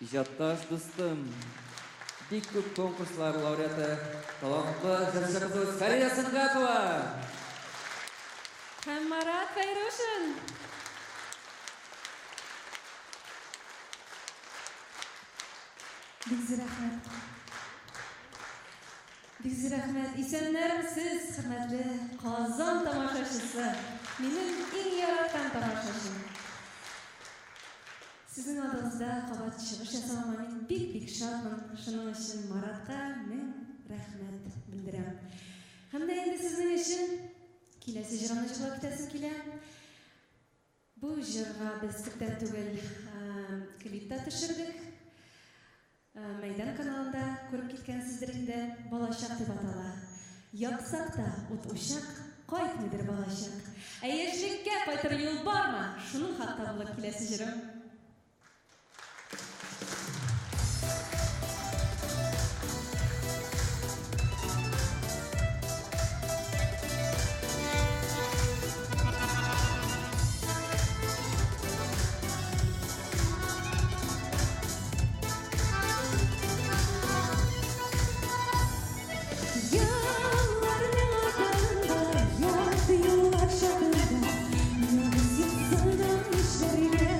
Иҗатташ дустым, бик күп конкурслар лауреаты, талантлы җырчы кызыбыз Фәридә Сөнгатова. Һәм Марат Фәйрушин. Бик зур рәхмәт. Бик зур рәхмәт. Исәннәрмесез, хөрмәтле Казан тамашачысы. Минем иң яраткан тамашачым. Сезнең алдыгызда кабат чыгыш ясавыма мин бик-бик шатмын. Шуның өчен Маратка мең рәхмәт белдерәм. Һәм дә инде сезнең өчен киләсе җырымны җырлап китәсем килә. Бу җырга без күптән түгел клип та төшердек. Мәйдан каналында күреп киткәнсездер инде, Балачак дип атала. Яксак та ут учак, кайтмыйдыр балачак. Ә яшьлеккә кайтыр юл бармы? Шуның хакта булыр киләсе җырым. Ялларның артында, якты юллар чатында, ялгыз ятсаң да нишләргә?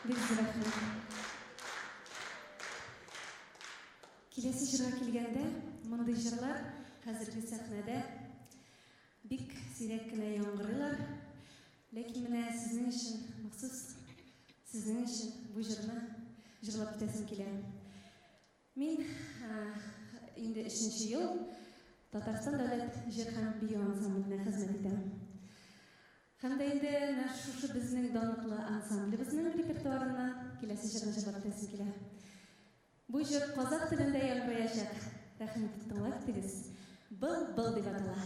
Бик зур рәхмәт. Киләсе җырга килгәндә, мондый җырлар хәзерге сәхнәдә бик сирәк кенә яңгырыйлар. Ләкин менә сезнең өчен, махсус сезнең өчен бу җырны җырлап китәсем килә. Мин инде өченче ел Татарстан дәүләт җыр һәм бию ансамбленә хезмәт итәм. Һәм дә инде менә шушы безнең данлыклы ансамблебезнең репертуарыннан киләсе җырны җырлап китәсем килә. Бу җыр казах телендә яңгыраячак. Рәхим итеп тыңлап китегез. Был-был дип атала.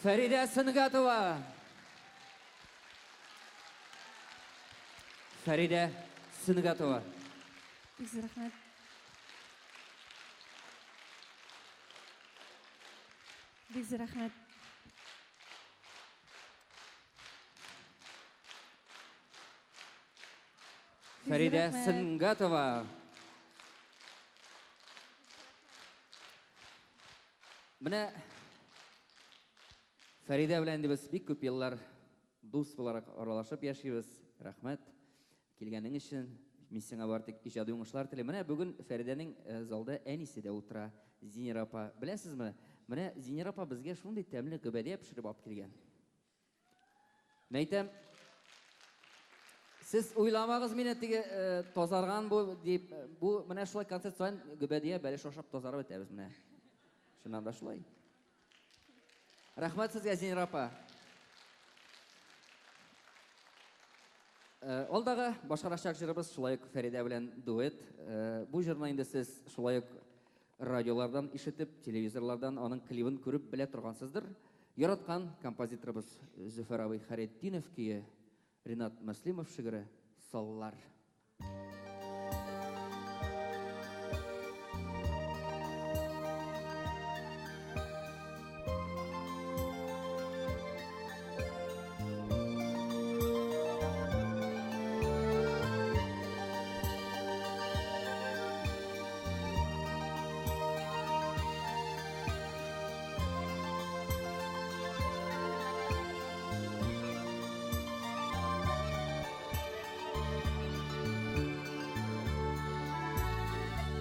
Фәридә Сөнгатова. Фәридә Сөнгатова. Бик зур рәхмәт. Бик зур рәхмәт. Фәридә Сөнгатова. Менә Фәридә белән инде без бик күп еллар дус буларак аралашып яшибез. Рәхмәт. Килгәнең өчен мин сиңа бары тик иҗади уңышлар телим. Менә бүген Фәридәнең залда әнисе дә утыра, Зинира апа. Беләсезме, менә Зинира апа безгә шундый тәмле гөбәдия пешереп алып килгән. Мәйтәм, сез уйламагыз мине теге тазарган бу дип, бу менә шулай концерт саен гөбәдия бәлеш ашап тазарып бетәбез менә. Чыннан да шулай. Рәхмәт сезгә, Зинира апа. Алдагы башкарачак җырыбыз шулай ук Фәридә белән дуэт. Бу җырны инде сез шулай ук радиолардан ишетеп, телевизорлардан аның клибын күреп белә торгансыздыр. Яраткан композиторыбыз Зөфәр абый Хәретдинов көе, Ринат Мөслимов шигыре Саллар.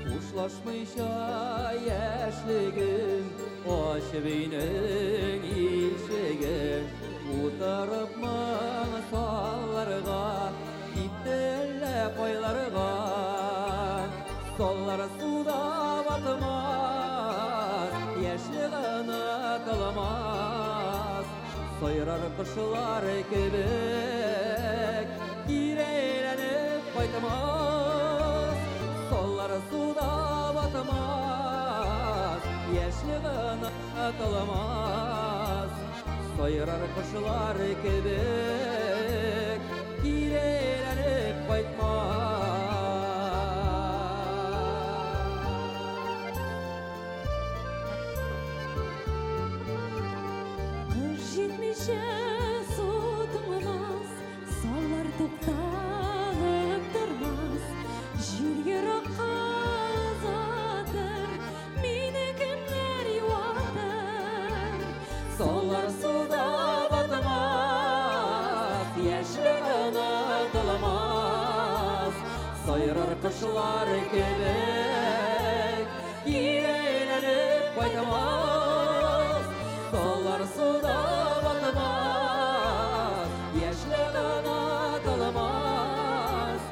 Хушлашмыйча яшьлегем, ачып өйнең ишеген, утырып моң салларга, китте әллә кайларга. Саллар суда батмас, яшьлек онытылмас. Сайрар кошлар кебек, кире әйләнеп кайтмас. Саллар суда батмас, яшьлек онытылмас. Сайрар кошлар кебек, кире әйләнеп кайтмас. Кыш җитмичә су туңмас, саллар тукталып тормас. Җир еракка озатыр, мине кемнәр юатыр? Саллар суда батмас, яшьлек онытылмас. Сайрар кошлар кебек, кире әйләнеп кайтмас. Саллар суда батмас, яшьлек онытылмас.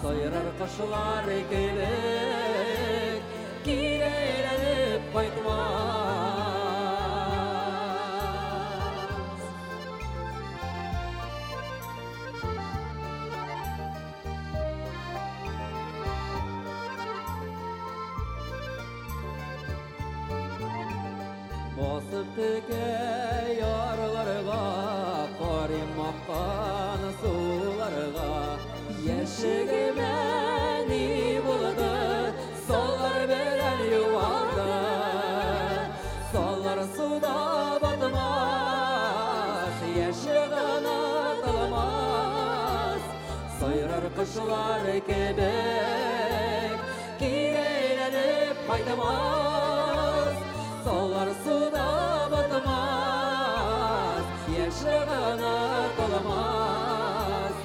Сайрар кошлар кебек, кире әйләнеп кайтмас. Басып текә ярларга, карыйм аккан суларга. Яшьлегемә ни булды, саллар белән юалды. Саллар суда батмас, яшьлек онытылмас. Сайрар кошлар кебек, кире әйләнеп кайтмас. Саллар суда батмас, яшьлек онытылмас.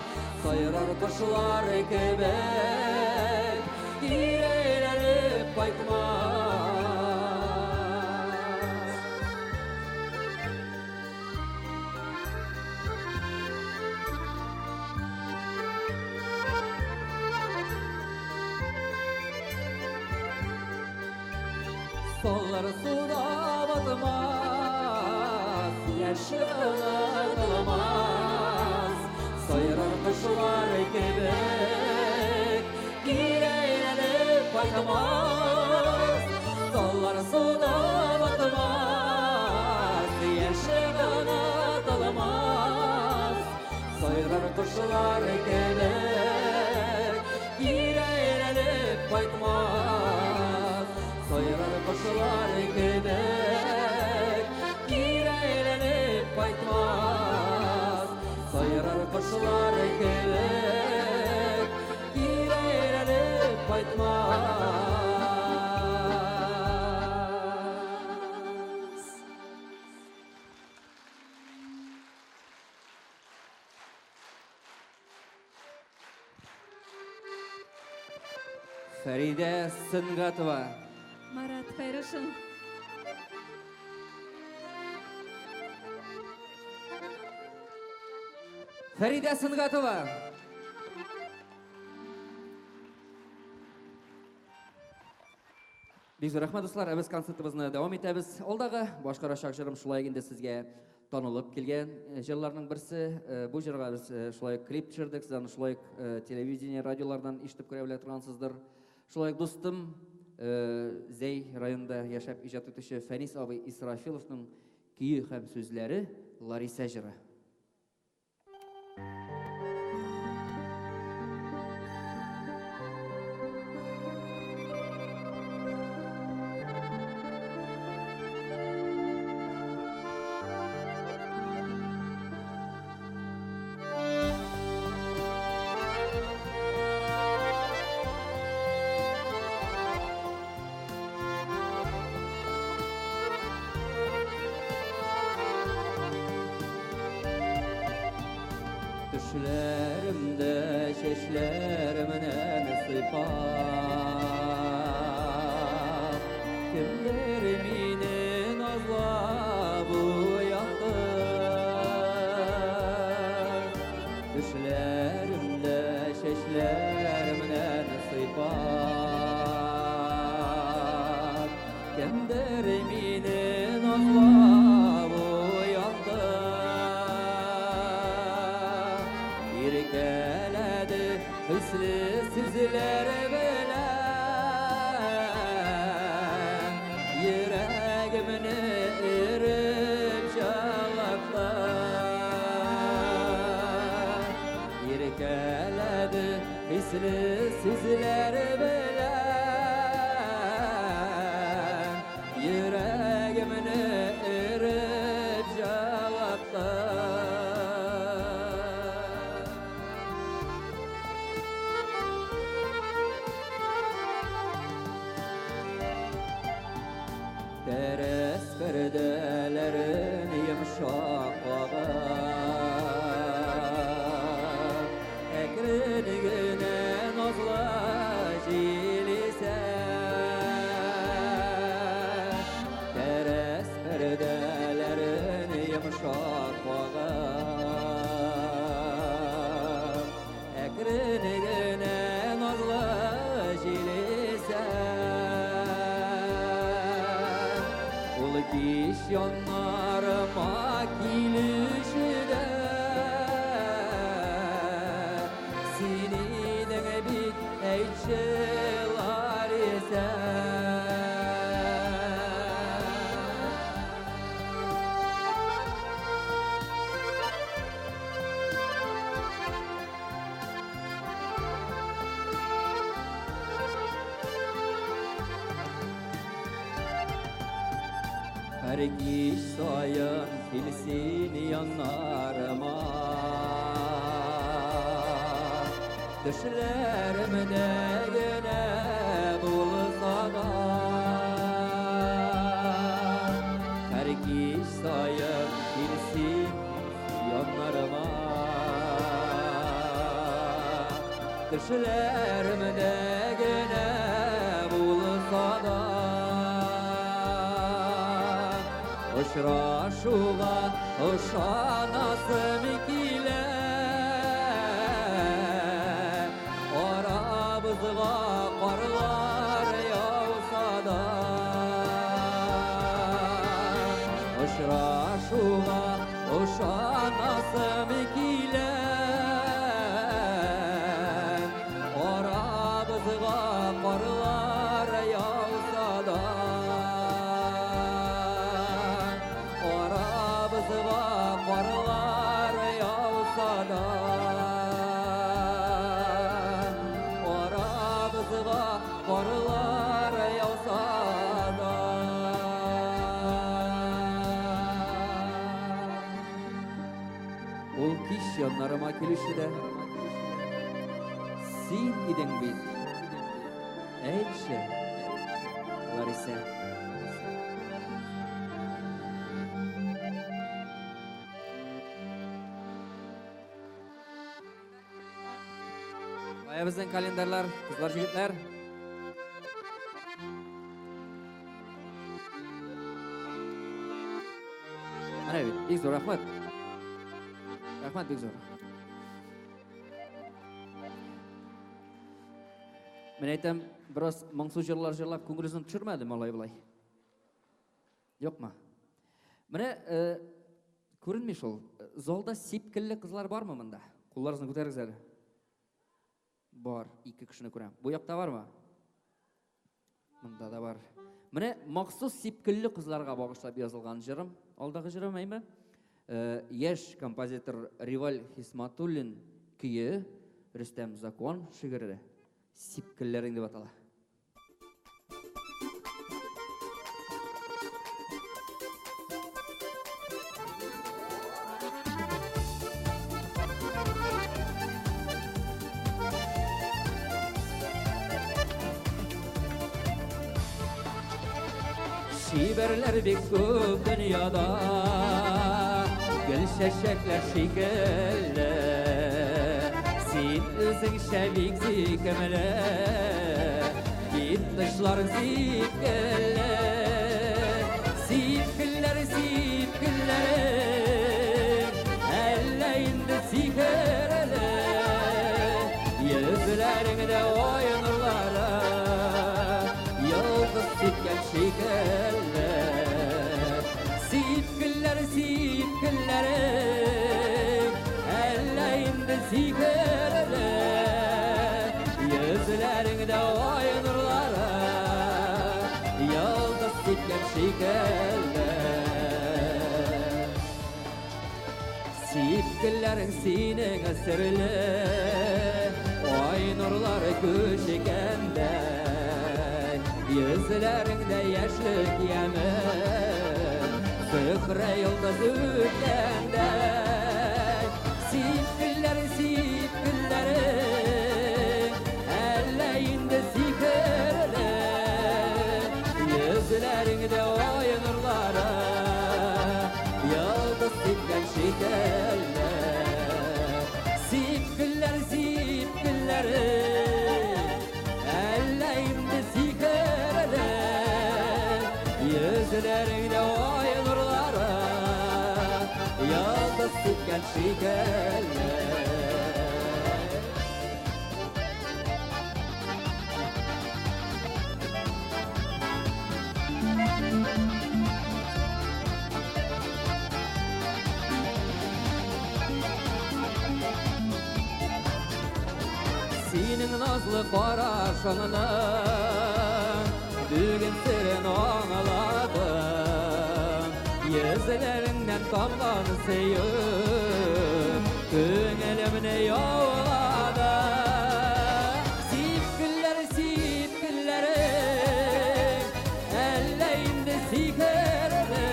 Сайрар кошлар кебек, кире әйләнеп кайтмас. Саллар суда батмас, яшьлек онытылмас. Сайрар кошлар кебек, кире әйләнеп кайтмас. Саллар суда батмас, яшьлек онытылмас. Сайрар кошлар кебек, кире әйләнеп кайтмас. Сайрар кошлар кебек, кире әйләнеп кайтмас. Сайрар кошлар кебек, кире әйләнеп кайтмас. Фәридә Сөнгатова. Марат Фәйрушин. Фәридә Сөнгатова. Бик зур рәхмәт, дуслар. Ә без концертыбызны дәвам итәбез. Алдагы башкарачак җырым шулай инде сезгә танылып килгән җырларның берсе. Бу җырга без шулай клип төшердек. Сез аны шулай телевидение, радиолардан ишетеп күрә белә торгансыздыр. Шулай дустым Зәй районында яшәп иҗат итүче Фәнис абый Исрафиловның көе һәм сүзләре Лариса җыры. Төшләремдә чәчләремнән сыйпап, кемдер мине назлап уятты. Төшләремдә чәчләремнән сыйпап, кемдер мине назлап уятты. Иркәләде хисле сүзләре белән, йөрәгемне эреп җылытты. Иркәләде хисле сүзләре белән, йөрәгемне эреп җылытты. Тәрәз пәрдәләрен йомшак кагып, әкрен генә назлы җил исә. Тәрәз пәрдәләрен йомшак кагып, әкрен генә назлы җил исә. Ул кич яннарыма килүчедә син идең бит, әйтче, Лариса. Һәр кич саен килсен яннарыма, төшләремдә генә булса да. Һәр кич саен килсен яннарыма, төшләремдә генә булса да. Очрашуга ышанасым килә, арабызга карлар яуса да. Очрашуга ышанасым килә, арабызга карлар яуса да. Арабызга карлар яуса да. Арабызга карлар яуса да. Ул кич яннарыма килүче дә син идең бит, әйтче, Лариса. Кая безнең календарьлар, кызлар, егетләр? Менә бит, бик зур рәхмәт. Рәхмәт бик зур. Мин әйтәм, бераз моңсу җырлар җырлап күңелегезне төшермәдем алай болай. Юкмы? Менә күренми шул. Залда сипкелле кызлар бармы монда? Кулларыгызны күтәрегез әле. Бар, ике кешене күрәм. Бу якта бармы? Монда да бар. Менә махсус сипкелле кызларга багышлап язылган җырым, алдагы җырым, әйме? Яшь композитор Риваль Хисматуллин көе, Рөстәм Закон шигыре. Сипкелләрең дип атала. Чибәрләр бик күп дөньяда, гөл чәчәкләр шикелле. Син үзеңчә бик сөйкемле, бит очларың сипкелле. Сипкелләр, сипкелләрең, әллә инде сихерле. Йөзләреңдә ай нурлары, йолдыз сипкән шикелле. Сипкелләр, сипкелләрең, әллә инде сихерле. Йөзләреңдә ай нурлары, йолдыз сипкән шикелле. Сипкелләрең синең серле, ай нурлары күчкәндәй. Йөзләреңдә яшьлек яме, Зөһрә йолдыз үткәндәй. Сипкелләр, сипкелләрең, әллә инде сихерле. Йөзләреңдә ай нурлары, йолдыз сипкән шикелле. Сипкелләр, сипкелләрең, әллә инде сихерле. Йөзләреңдә ай нурлары, йолдыз сипкән шикелле. Синең назлы карашыңны бүген серен аңладым. Йөзләреңнән тамган сөю күңелемне яулады. Сипкелләр, сипкелләрең, әллә инде сихерле.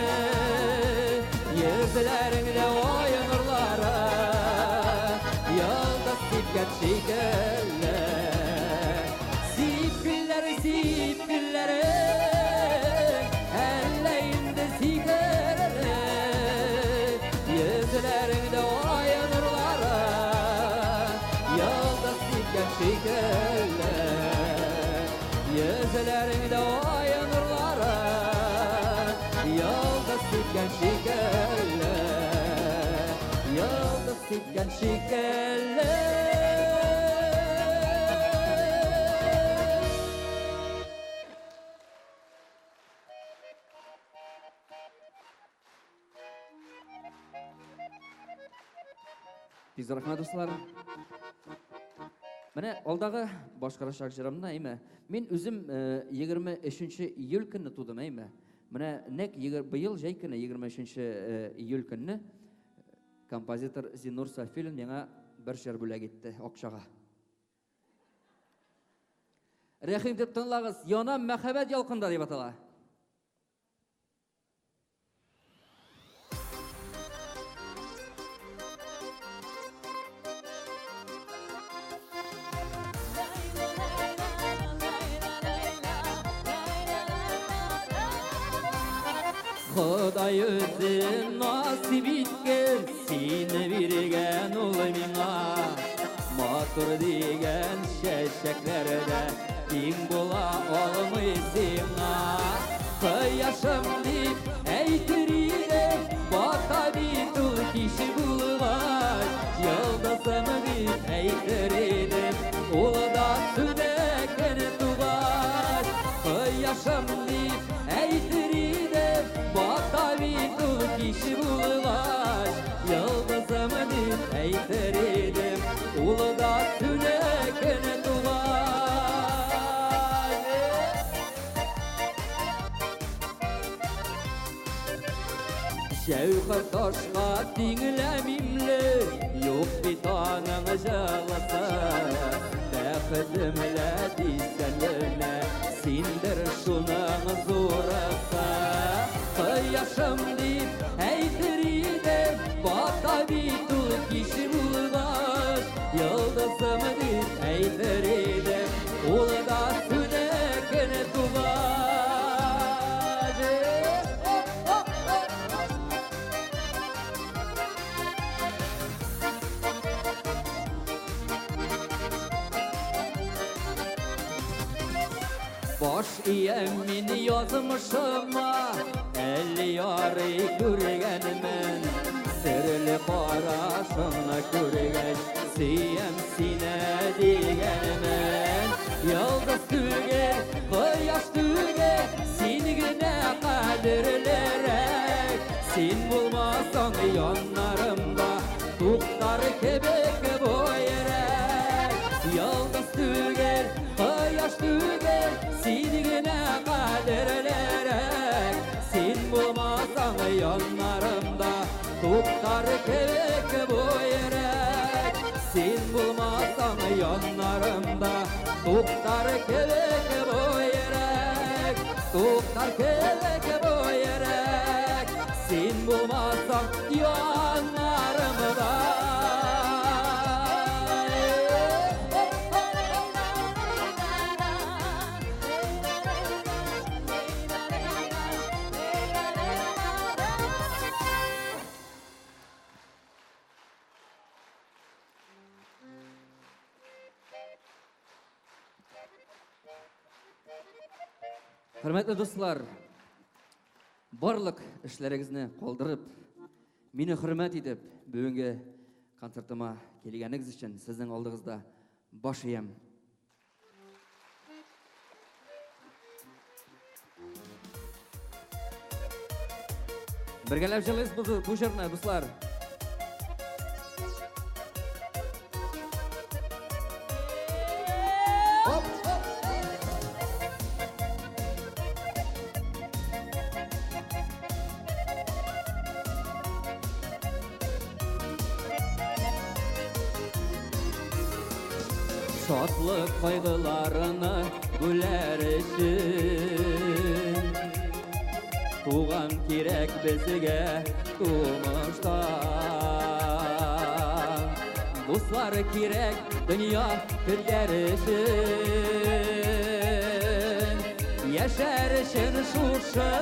Йөзләреңдә ай нурлары, йолдыз сипкән шикелле. Сипкелләр, сипкелләрең, әллә инде сихерле. Йөзләреңдә ай нурлары, йолдыз сипкән шикелле. Йөзләреңдә ай нурлары, йолдыз сипкән шикелле. Йолдыз сипкән шикелле. Бик зур рәхмәт, дуслар. Менә алдагы башкарачак җырымны, әйме? Мин үзем 23 июль көнне тудым, әйме? Менә нәкъ быел җәй көне 23 июль көнне композитор Зиннур Сафиуллин миңа бер җыр бүләк итте акчага. Рәхим итеп тыңлагыз, Янам мәхәббәт ялкында дип атала. Ходай үзе насип иткән, сине биргән ул миңа. Матур дигән чәчәкләрдә тиң була алмый сиңа. Кояшым дип әйтер идем, бата Гәүһәр ташка тиңләмимле, юк бит аның җылысы. Бәхетем лә дисән генә, синдер шуның зурысы. Кояшым дип әйтер идем, бата бит ул кич булгач. Йолдызым дип әйтер идем, ул да сүнә көн тугач. Оп, оп, оп. Баш иям мин язмышыма, әле ярый күргәнмен. Серле карашыңны күргәч, сөям сине дигәнмен. Йолдыз түгел, кояш түгел, син генә кадерлерәк. Син булмасаң яннарымда, туктар кебек бу йөрәк. Йолдыз түгел, кояш түгел, син генә кадерлерәк. Син булмасаң яннарымда, туктар кебек бу йөрәк. Син булмасаң яннарымда, туктар кебек бу йөрәк. Туктар кебек бу йөрәк. Син булмасаң яннарымда. Хөрмәтле дуслар, барлык эшләрегезне калдырып, мине хөрмәт итеп, бүгенге концертыма килгәнегез өчен сезнең алдыгызда баш иям. Бергәләп җырлыйбыз бу җырны, дуслар. Оп, оп. Шатлык кайгыларны бүләр өчен туган кирәк безгә тумыштан. Дуслар кирәк дөнья көтәр өчен, яшәр өчен шушы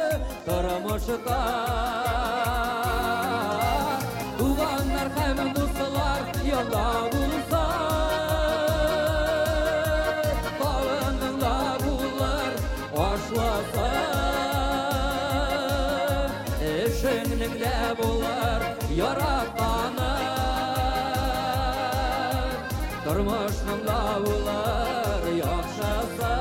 тормышта. Туганнар һәм дуслар янда булса, табыныңда булыр ашласа, эшеңнең дә булыр яратканы, тормышның да булыр яхшысы.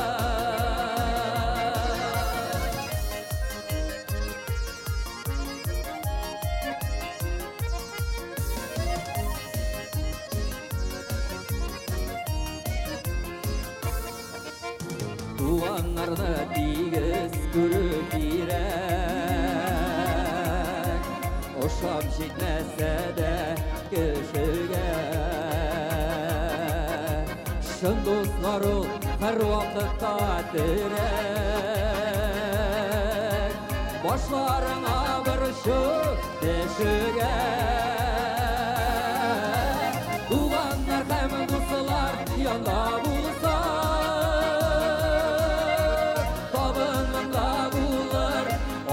Туганнарны тигез күрү кирәк, ошап җитмәсә дә кешегә. Чын дуслар ул һәрвакытта терәк, башларыңа борчу төшүгә. Туганнар һәм дуслар янда булса, табыныңда булыр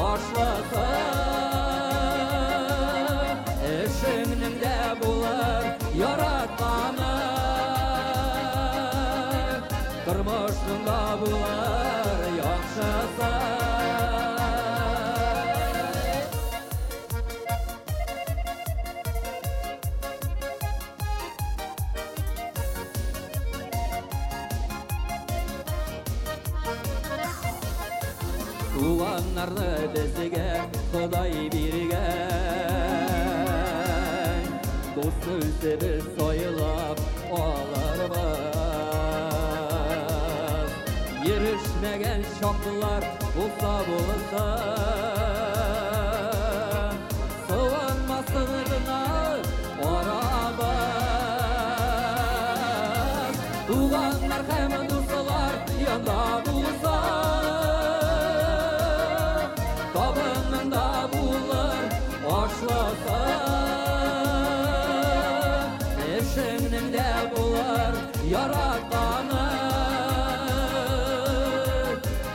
ашлысы, эшеңнең дә булыр яратканы, тормышның да булыр яхшысы. Туганнарны безгә Ходай биргән, дус үзебез сайлап алырбыз. Йөрешмәгән чаклар булса булса, сыва Туганнар һәм дуслар янда булса, табынында булыр ашласа, эшеңнең дә булыр яратканы,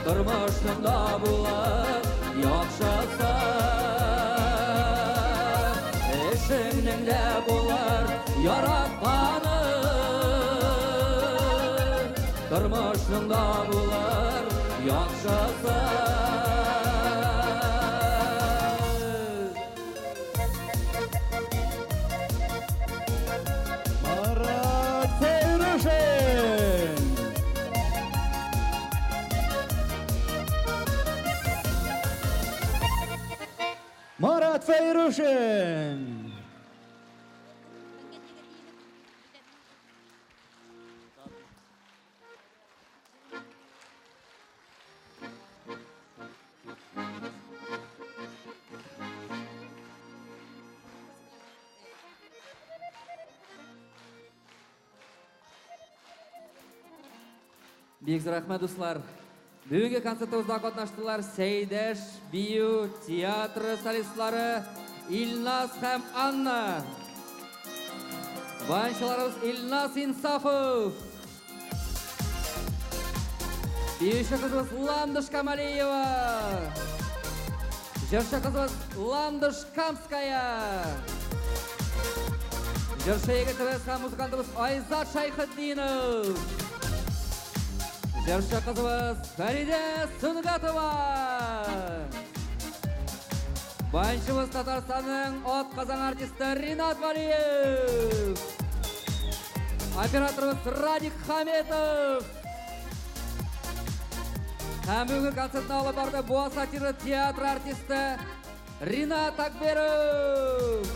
тормышның да булыр яхшысы. Эшеңнең дә булыр яратканы, тормышның да булыр яхшысы. Марат Фәйрушин! Марат Фәйрушин! Бик зур рәхмәт, дуслар. Бүгенге концертыбызда катнаштылар Сәйдәш бию театры солистлары Илназ һәм Анна. Баянчыларыбыз Илназ Инсафов. Биюче кызыбыз Ландыш Камалиева. Җырчы кызыбыз Ландыш Камская. Җырчы егетебез һәм музыкантыбыз Айзат Шайхетдинов. Җырчы кызыбыз Фәридә Сөнгатова. Баянчыбыз Татарстанның атказанган артисты Ринат Валиев. Операторыбыз Радик Хаметов. Һәм бүгенге концертны алып барды Буа сатира театры артисты Ринат Акберов.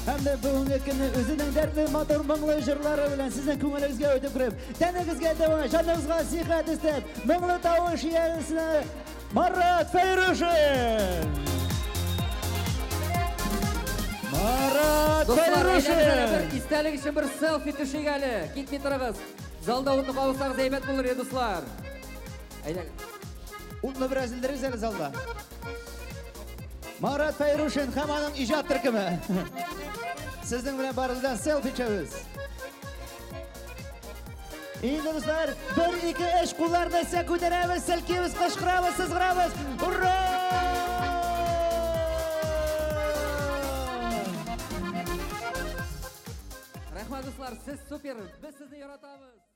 Һәм дә бүгенге көнне үзенең дәртле матур моңлы җырлары белән сезнең күңелегезгә үтеп кереп, тәнегезгә дәва, җаныгызга сихәт өстәп, моңлы тавыш иясенә Марат Фәйрушин! Марат Дуслар, әйдәгез әле Фәйрушин! бер истәлек өчен бер селфи төшик әле. Китми торыгыз. Залда утны кабызсагыз әйбәт булыр иде, дуслар. Әйдәгез. Утны бераз элдерегез әле залда. Марат Фәйрушин һәм аның иҗат төркеме. Сезнең белән барыбыздан селфи төшәбез. Инде дуслар, 1 2 3 кулларны күтәрәбез, селкибез, кычкырабыз, сызгырабыз. Ура! Рәхмәт, дуслар, сез супер. Без сезне яратабыз.